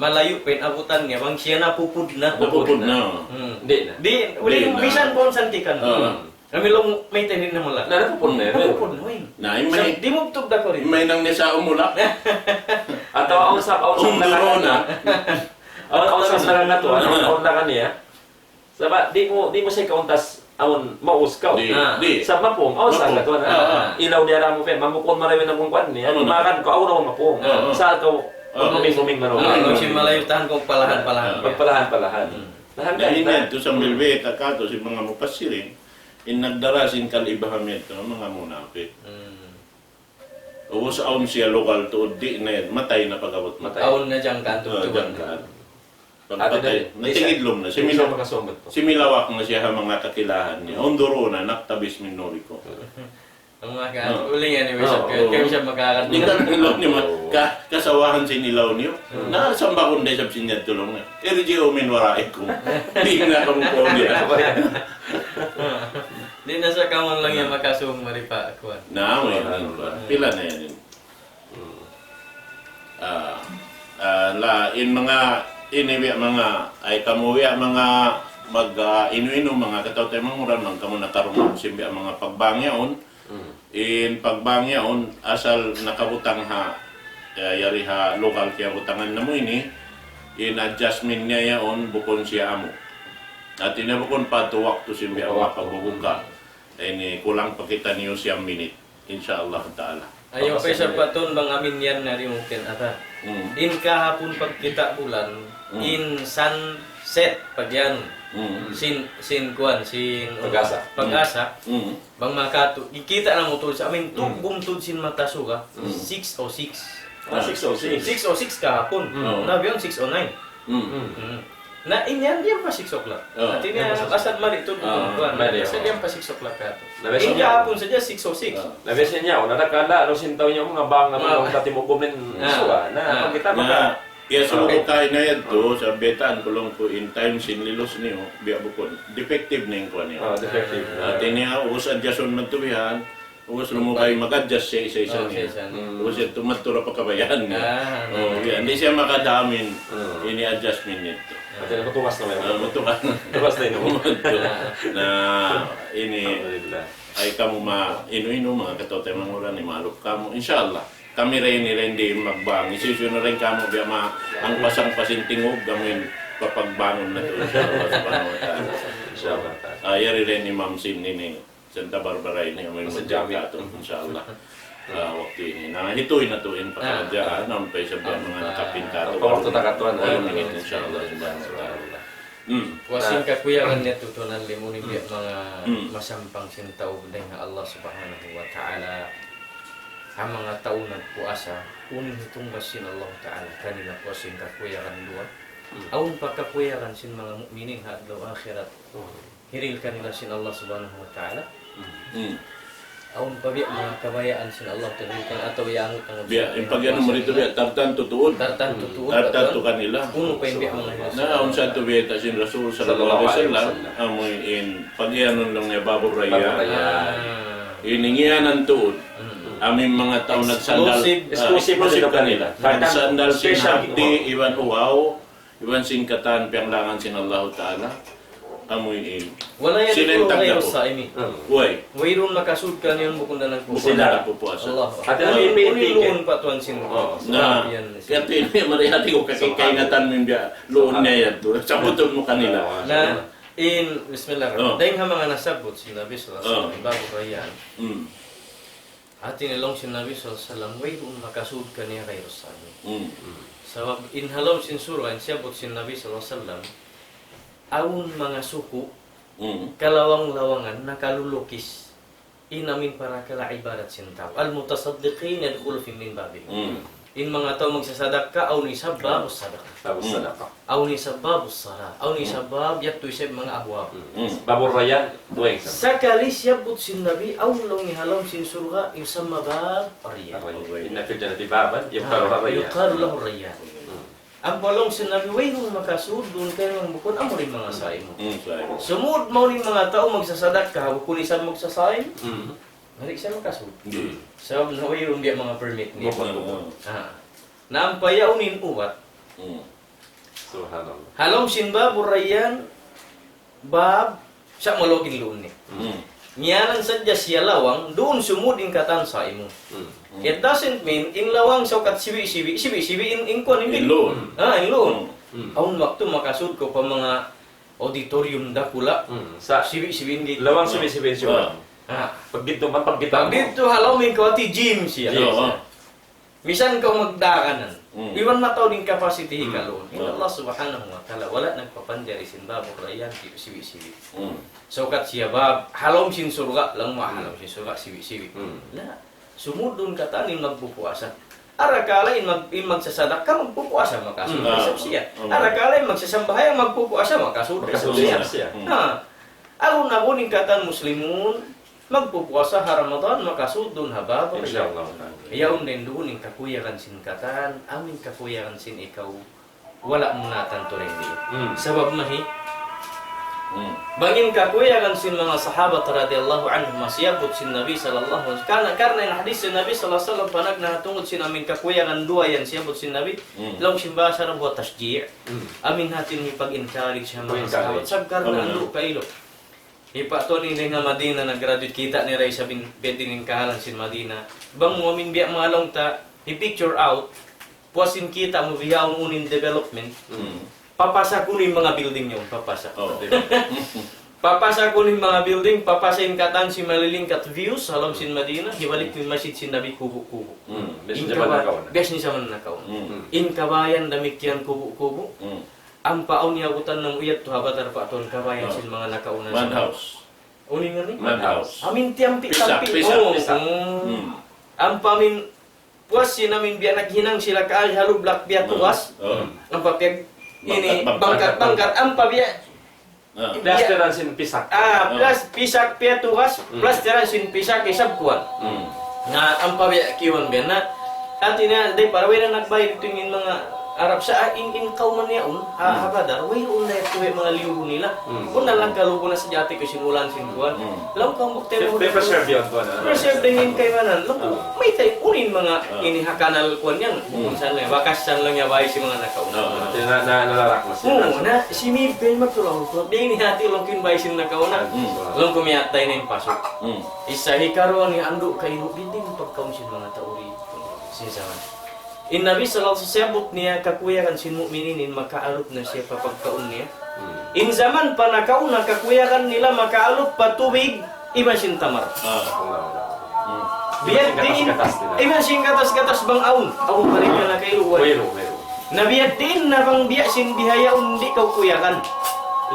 malayu' pa in abutan niya, bang siya napupud na. Napupud na. Hmm. Di' na. Di', uli, di' na. Misan pa awn santikan. Ah. Hmm. Kami laung mayta' di' na mula. Na, napupun na yan. Napupun na yan. Na, in sa, may, di' mu tugda ku rin. Mahinang niya sa umula. Atawa awn sa, awn sa, unduro na. Awn, awn sa, awn na kaniya. Sabab, di' mu, di' mu siya kauntas, awn maus kaw. Di', ah, di'. Sa mapung, awn sa mapung. Katuan, ah, ah, ah. Ilaw di' aram mu, pe, mamukun marawi na mung kuan niya. Ano na? Maran ko, awn, awn mapung. Ah, ah. Sa kaw, ah, uming-uming marawi. Ah, kung si malayu tahan kung palahan-palahan. Ah, ah. Pagpalahan-palahan. Hmm. Na, hangkan ini na. Tuud sambil beta katu' sin manga mufassirin. In nagdara sin kal-ibham yadtu, manga munapik. Hmm. Ubus awn siya lugal tuud, di' na yan, matay na pag-abut. Matay. Awn na jangkaan tuud. Ah, jangkaan. Pagpatay, di' sa, natigidlum na. Di' sa simila-, makasumbat to. Similawak na siya ha manga kakilahan niya. Unduruna naktabis min nurikum. Ang maka-, ah, uling yan, ah, kayu siya makakadungan. Di' ka nang ilaw niya, ma-, ka-, kasawahan sin ilaw niya. Hmm. Na, sambakun da isab sin yadtu laung niya. Irji'u min wara'ikum. Di' na kamu po niya. Di' na sa kamu laung niya makasung mari pa kuwan. Na, amu yan. Pila na yan. Hmm. Ah, ah, la, in manga, ini biya' manga, ay kamu biya' manga mag, ah, inu-inu, manga kataw-taymanghuran, bang kamu nakarungu sin biya' manga pagbang yaun. Hmm. In pagbang yaun, asal nakabutang ha, ya, yari ha lugal kiyabutangan namu' ini, in adjustment niya yaun bukun siya amu. Hati niya bukun pa tu waktu sin biya' manga pagbubuka. Ini kulang pa kitaniyu siyam minit, insya Allah ta'ala. Ayaw pa isab pa tuud bang amin yan na rin mungkin ata. Hmm. In kahapun pagkita' bulan, hmm, in sunset pag yan. Hmm. Sin, sin kuwan, sin Pag-asa. Pag-asa. Hmm. Bang makatu, kikita' namu' tuud sa amin, hmm, tugbum tuud sin mata suga, hmm, six oh six. Ah, six oh six. Six oh six kahapun. Hmm. Na biya' six oh nine. Hmm. Hmm. Na in yan, di' pa six o'clock. Oh. Hati niya, asal mari tuud, ah, bukun kuwan. Mari, asal oh. Di' pa six o'clock katu'. Na biya' in kahapun sadja six oh six. Ah. Na biya' sin yan, na nakala, anu sin tau niya, manga bang, ah, manga katimugumin, ah, suwa. Na, ah, pagkita' maka, ya, suluku kaina yadtu, sa' baytaan ku laung ku in time sin lilus niyu, biya' bukun. Defective na in kuwan niya. Ah, defective. Hati niya, ubus adjust-un madtu bihan, ubus lumugay mag-adjust siya isa-isa niya. Oh, isa-isa niya. Hmm. Ubus yadtu madtu ra pa kabayaan niya. Ah, oh, yan. Di' siya makadamin. Hmm. Ini adjustment niya yadtu. Hati niya, matugas na yan. Ah, matugas. Matugas na yan. Matugas. Na, ini, alhamdulillah. Ay kamu ma-inu-inu, manga kataw-taymanghuran, imalup kamu. Insya Allah. Kami ra ini, ra ini di' magbang. Hisiyu-siyu na ra in kamu biya' ma-, ang pasang-pasing tingug, kami papagbangun natu', insya Allah subhanahu wa ta'ala. Insya Allah. Ah, yari ra in Imam sin ini, Santa Barbara ini, amu in masjid katu', insya Allah. Ah, waktu ini. Na, hituin natu' in pakaradjaan, amu pa isab biya' manga nakapin katu'. Waktu ta katu', ah, insya Allah subhanahu wa ta'ala. Hmm. Puas sin kakuyagan niya tutunan limun in biya' manga, hmm, masampang sin tau dayn ha Allah Subhanahu wa Ta'ala. Ha manga tau nagpuasa, unu in hitungbas sin Allah Ta'ala kanila, puas sin kakuyagan duwa. Hmm. Awn pa kakuyagan sin manga mu'minin ha adlaw akhirat. Hmm. Hiril kanila sin Allah Subhanahu wa Ta'ala. Hmm. Awn pa biya' manga kabayaan sin Allah Ta'ala kan atawa iyangut-angut biya', sin in pagyan mu dito biya', tartan tutuud. Tartan tutuud, tartan tuud kanila. Unu pa in biya' manga na, awn sa tu biya' ta sin Rasul sallallahu alaihi wasallam, amu in pagyanun laung niya Babur Rayyan. Babur Rayyan. Ah. In ngiyanan tuud. Hmm. Amu in manga tau nagsandal, exclusive, ah, exclusive kanila. Nagsandal sin hapdi' iban uhaw, iban sin katan piyanglangan sin Allahu Ta'ala. Amu in. ولا يدخله غير الصائم. Way. Wayruun makasud kaniya bukun da nagpupuasa. Bukun da nagpupuasa. Allah. Hati niya, unu in luun pa tuwan sin. Oo. Na, yan, kaya ini, mari hati ku, kaki-, kaingatan mu in biya' luun niya yan. Sabutun mu kanila. Na, in, bismillah. Oo. Dayng ha manga nasabbut sin Nabi sallallahu alaihi wasallam, Babur Rayyan. Hmm. Hati niya laung sin Nabi sallallahu alaihi wasallam, wayruun makasud kaniya غير الصائم. Hmm. Sabab in ha lawm sin surga', in siyabbut sin Nabi sallallahu alaihi wasallam, awn manga suku', hmm, kalawang-lawangan, nakalulukis. In amu in parakala' ibadat sin tau. المتصدقين يدخل في من بابه. Hmm. In manga tau magsasadakka, awn isab babus sadaqah. Babus sadaqah. Awn isab babus salah. Awn isab bab, yadtu isab manga abwab. Hmm. Babur Rayyan, duwa isab. Sakali siyabbut sin Nabi, awn laung niya ha lawm sin surga', yusamma Bab Rayyan. Ar-Rayyan. إن في الجنة بابا يقال له الريان. يقال له الريان. Hmm. Ampa laung sin Nabi, wayruun makasud duun kaniya bukun amu in manga saimun. Hmm, saimun. Sumud mawn in manga tau magsasadakka, bukun isab magsasaim. Hmm. Di' siya makasud. Hmm. Sabab na wayruun biya' manga permit niya. Bukun, bukun. Ah. Na ampa yaun in ubat. Hmm. Subhanallah. Ha lawm sin Babur Rayyan, bab, sa' maluag in luun niya. Hmm. Ngiyanan sadja siya lawang, duun sumud in katan saimun. Hmm. It doesn't mean, in lawang sa' ukat sibi'-sibi', sibi'-sibi' in, in kuwan, in luun. Ah, in luun. Hmm. Awn waktu makasud kaw pa manga auditorium dakula'. Hmm. Sa' sibi'-sibi' in gate. Lawang sibi'-sibi' in siya. Ah. Pagdidtu man, pagdidtu. Pagdidtu ha lawm in kuwati gym siya. Gym siya. Misan kaw magdaganan. Hmm. Iban mataud in capacity hikaluun. Hmm. In Allah Subhanahu wa Ta'ala, wala' nagpapanjari sin Babur Rayyan, sibi'-sibi'. Hmm. Sa' ukat siya bab, ha lawm sin surga', laung mu ha lawm sin surga', sibi'-sibi'. Hmm. Na, sumud duun katan in magpupuasa. Arakala' in mag-, in magsasadakka, magpupuasa, makasud isab siya. Hmm. Arakala' in magsasambahayang, magpupuasa, makasud isab siya. Makasud isab siya. Hmm. Ha. Awn-awn in katan Muslimun, magpupuasa ha Ramadan, makasud duun ha Bab Rayyan. Insya Allah. Yaun duun in kakuyagan sin katan, amu in kakuyagan sin ikaw, wala' mu na tantu dayn di. Hmm. Sabab mahi, hmm, bang in kakuyagan sin manga sahabat radiyallahu anhum, siyabbut sin Nabi sallallahu alaihi wasallam. Karna', karna' in hadith sin Nabi sallallahu alaihi wasallam, panagnaan tungud sin amu in kakuyagan duwa yan siyabbut sin Nabi, hmm, laung sin bahasa Arab, wa tashji'. Hmm. Amu in hati niya pag-encourage ha manga sahabat. Pag-encourage. Sabab karna' andu' kailu. Hi Pak Tony dayn ha Madina nag-graduate, kita' niyu da isab in, biyadiin in kahalan sin Madina. Bang mu amin biya' manga laung ta, hi picture out, puas in kita' mu bihaun unu in development. Hmm. Papasa kunu' in manga building niya, papasa. Oh. Papasa kunu' in manga building, papasa in katan sin malilingkat views, ha lawm sin Madina, hibalik in masjid sin Nabi kubu'-kubu'. Hmm. Biya' sin jaman nakauna. Biya' sin jaman nakauna. Hmm. In kabayan damikkiyan kubu'-kubu'. Hmm. Ampa awn niya utan nang uyat tu ha Badar pa tuwan kabayan sin manga nakauna. Mud house. Unu in ngan ini? Mud house. Amin tiyampi-tampi. Pisak, pisak, oh, pisak. Hmm. Ampa amin puas sin amin biya' naghinang sila kaagi ha lublak biya' tugas. Oh. Ampa piyag-, ini, bangkat-bangkat. Ampa biya' plasteran sin pisak. Ah, plus pisak piya tugas, hmm, plasteran sin pisak isab kuwan. Hmm. Na, ampa biya' kiwan biya' na. Hati niya, di' para way na nagbayad tu in manga Arab sa' in, in kawman yaun, ha, hmm, ha Badar, wayruun na yadtu manga liyubu nila. Hmm. Kung nalang kalubu na sadja hati ku simulan sin kuwan. Hmm. Laung kaw bukti mo. Pe-, pe-, preserve yun, kuwan, ah. Preserve dayn in kaymanan. Laung kaw, ah, mayta' unu in manga, ah, ini ha kanal kuwan yan. Hmm. Kung saan lang, bakas saan lang yan bay sin manga nakauna. Ah, ah. Na, na, nalarak na sila. Oo, na, simipin magtulong ko. Di' ini hati laung kaw in bay sin nakauna. Hmm. Laung kaw miyatay na in pasuk. Hmm. Isa hikaruwa niya andu' kailu, bidin pagkaun sin manga tau di. Sin zaman. In Nabi sallallahu alayhi wasallam siyabbut niya kakuyagan sin mu'minin in makaalup na siya pa pagkaun niya. Hmm. In zaman pa nakauna kakuyagan nila makaalup pa tubig iban sin tamar. Ah. Hmm. Biya' diin, iban sin gatas-gatas nila. Iban sin gatas-gatas bang awn. Awn pa rin ka na kailu, way. Wayruun, wayruun. Na biya' diin na bang biya' sin bihaun di' kaw kuyagan.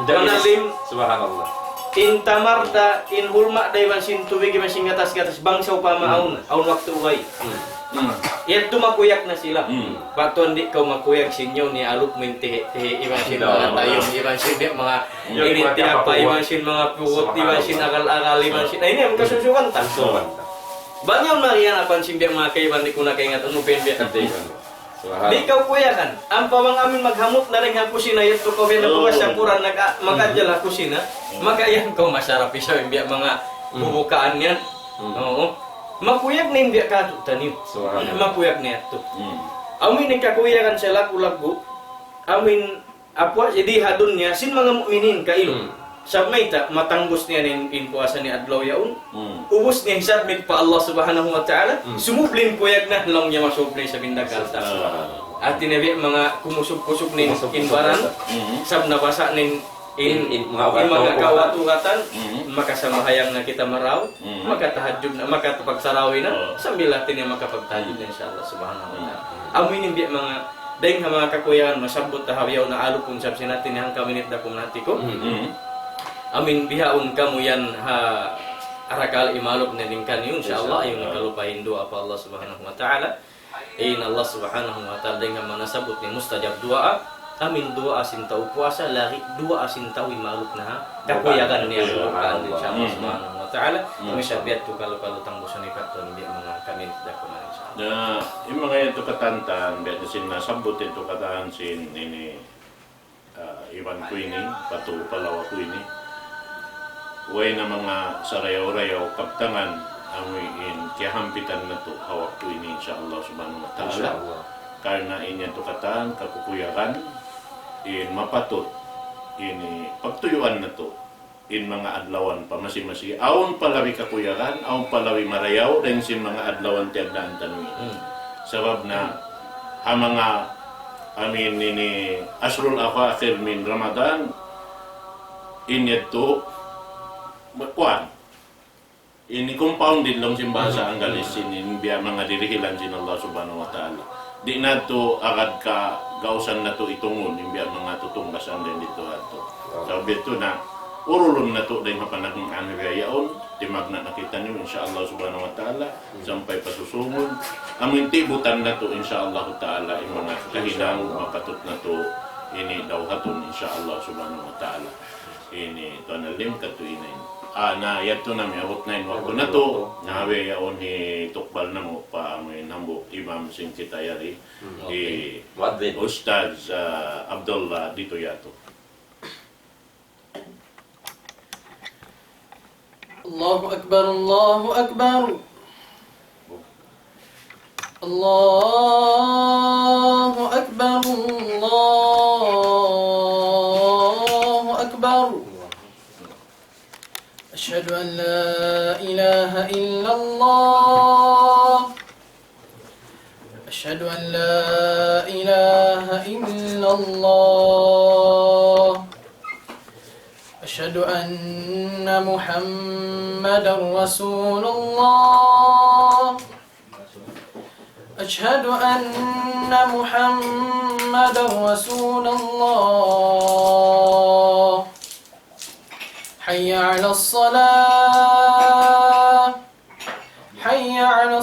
Manalim. Subhanallah. In tamar da, in hulma da, iban sin tubig, iban sin gatas-gatas, bang sawpama awn, awn waktu way. Hmm. Hmm. Yadtu makuyak na sila. Hmm. Bang tuwan di' kaw makuyak sin yaun, niya alup mu in tihi'-tihi', iban sin manga tayum, iban sin di' manga ini tiyapa, iban sin manga pugut, iban sin agal-agal, iban sin, ay, ini, ang kasusukan ta. Kasusukan ta. Bang yan mari yan apan sin biya' manga kaibanan di' ku na kaingatan mu pa in biya' katu'. Subhanallah. Di' kaw kuyagan. Ampa bang amin maghamut na dayn ha kusina, yadtu kaw biya' na Oh. pagbasa Qur'an, nag-, mag-adjal ha kusina. Hmm. Makayan kaw masarap isab in biya' manga Hmm. bubukaan yan. Hmm. Oo. Makuyag na in biya' katu' taniyu. Subhanallah. Makuyag na yadtu. Hmm. Amu ini kakuyagan sin laggu'-laggu'. Amu in Apu, jadi ha dunya, sin manga mu'minin kailu. Hmm. Sabab mayta', matangbus niya in, in puasa niya adlaw yaun. Hmm. Ubus niya hi-submit pa Allah Subhanahu wa Ta'ala, Hmm. sumubli in kuyag na, laung niya masubli sa binda kalta. Subhanallah. Hati niya biya' manga kumusub-kusub in, Kumusub-kusub in baran, in baran. Hmm. sabab nabasa in, in, In, in manga in manga kawatu-, kawatu-katan, Hmm. makasambahayang na kita marayaw, Hmm. makatahajjud na, makatapagsarawi na, Oh. sambil hati niya makapagtahajjud na, Hmm. insya Allah Subhanahu wa Ta'ala. Hmm. Amu ini biya' manga Dayng ha manga kakuyagan, masabbut ta ha bihaun na alupun sab sin hati niya hangka minit da kuman hati ku. Mm. Amin bihaun kamu yan ha arakal' imalup na dayn kaniyu, insya Allah, Insya Allah. ayaw niyu kalupahi in duwaa pa Allah Subhanahu wa Ta'ala. In Allah Subhanahu wa Ta'ala dayng ha manga nasabbut niya mustajab duwaa. Amin duwaa sin tau puasa, lagi' duwaa sin tau imalup na ha kakuyagan niya, Insya Allah. insya Allah Mm. Subhanahu wa Ta'ala. Mm. Kami sa biya' tu kalu-kalu tanggusan ipat tu, biya' manga kami da kuman, insya Allah. Na, in manga yadtu katantan, biya' na sin nasabbut yadtu katan sin ini, ah, iban ku ini, patu palawa ku ini. Way na manga sarayaw-rayaw kabtangan, amu in kiyahampitan natu' ha waktu ini, insya Allah Subhanahu wa Ta'ala. Insya Allah. Karna' in yadtu katan, kakukuyagan, in mapatut, ini pagtuyuan natu'. In manga adlawan pa masi-masi. Awn pa labi kakuyagan, awn pa labi marayaw, dayn sin manga adlawan tiyagnaan taniyu. Hmm. Sabab na, ha manga, amin ini, ashrul awakhir min Ramadan, in yadtu, kuwan. Ini compounded laung sin bahasa Hmm. Anggalis ini, in biya' manga dirihilan sin Allah Subhanahu wa Ta'ala. Di' natu' agad kagausan natu' itungun, in biya' manga tutungbasan dayn didtu ha yadtu. Sabab yadtu na, urulun natu' dayn ha panagnaan biya' yaun, timagna' na kitaniyu, insya Allah Subhanahu wa Ta'ala, sampay pa susungun. Amu in tibutan natu', insya Allah Ta'ala, in manga kahinang, mapatut natu', ini dawhatun, insya Allah Subhanahu wa Ta'ala. Ini, Tuan Alim, katu' ini. Ah, na, yadtu na, miyabut na in waktu natu'. Na, biya' yaun hitukbal namu' pa amu in hambuuk imam sin kita yari. Hmm, okay. Hi Muadhdhin. Ustadz, ah, Abdullah Dito Yato. الله أكبر، الله أكبر. الله أكبر، الله أكبر. أشهد أن لا إله إلا الله. أشهد أن لا إله إلا الله. أشهد أن محمدا رسول الله. أشهد أن محمدا رسول الله. حي على الصلاة. حي على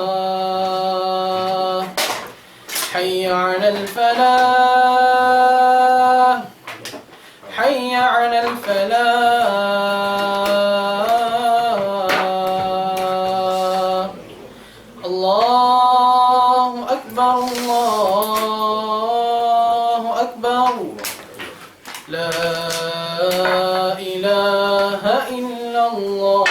الصلاة. حي على الفلاح. حي على الفلاح. الله أكبر، الله أكبر. لا إله إلا الله.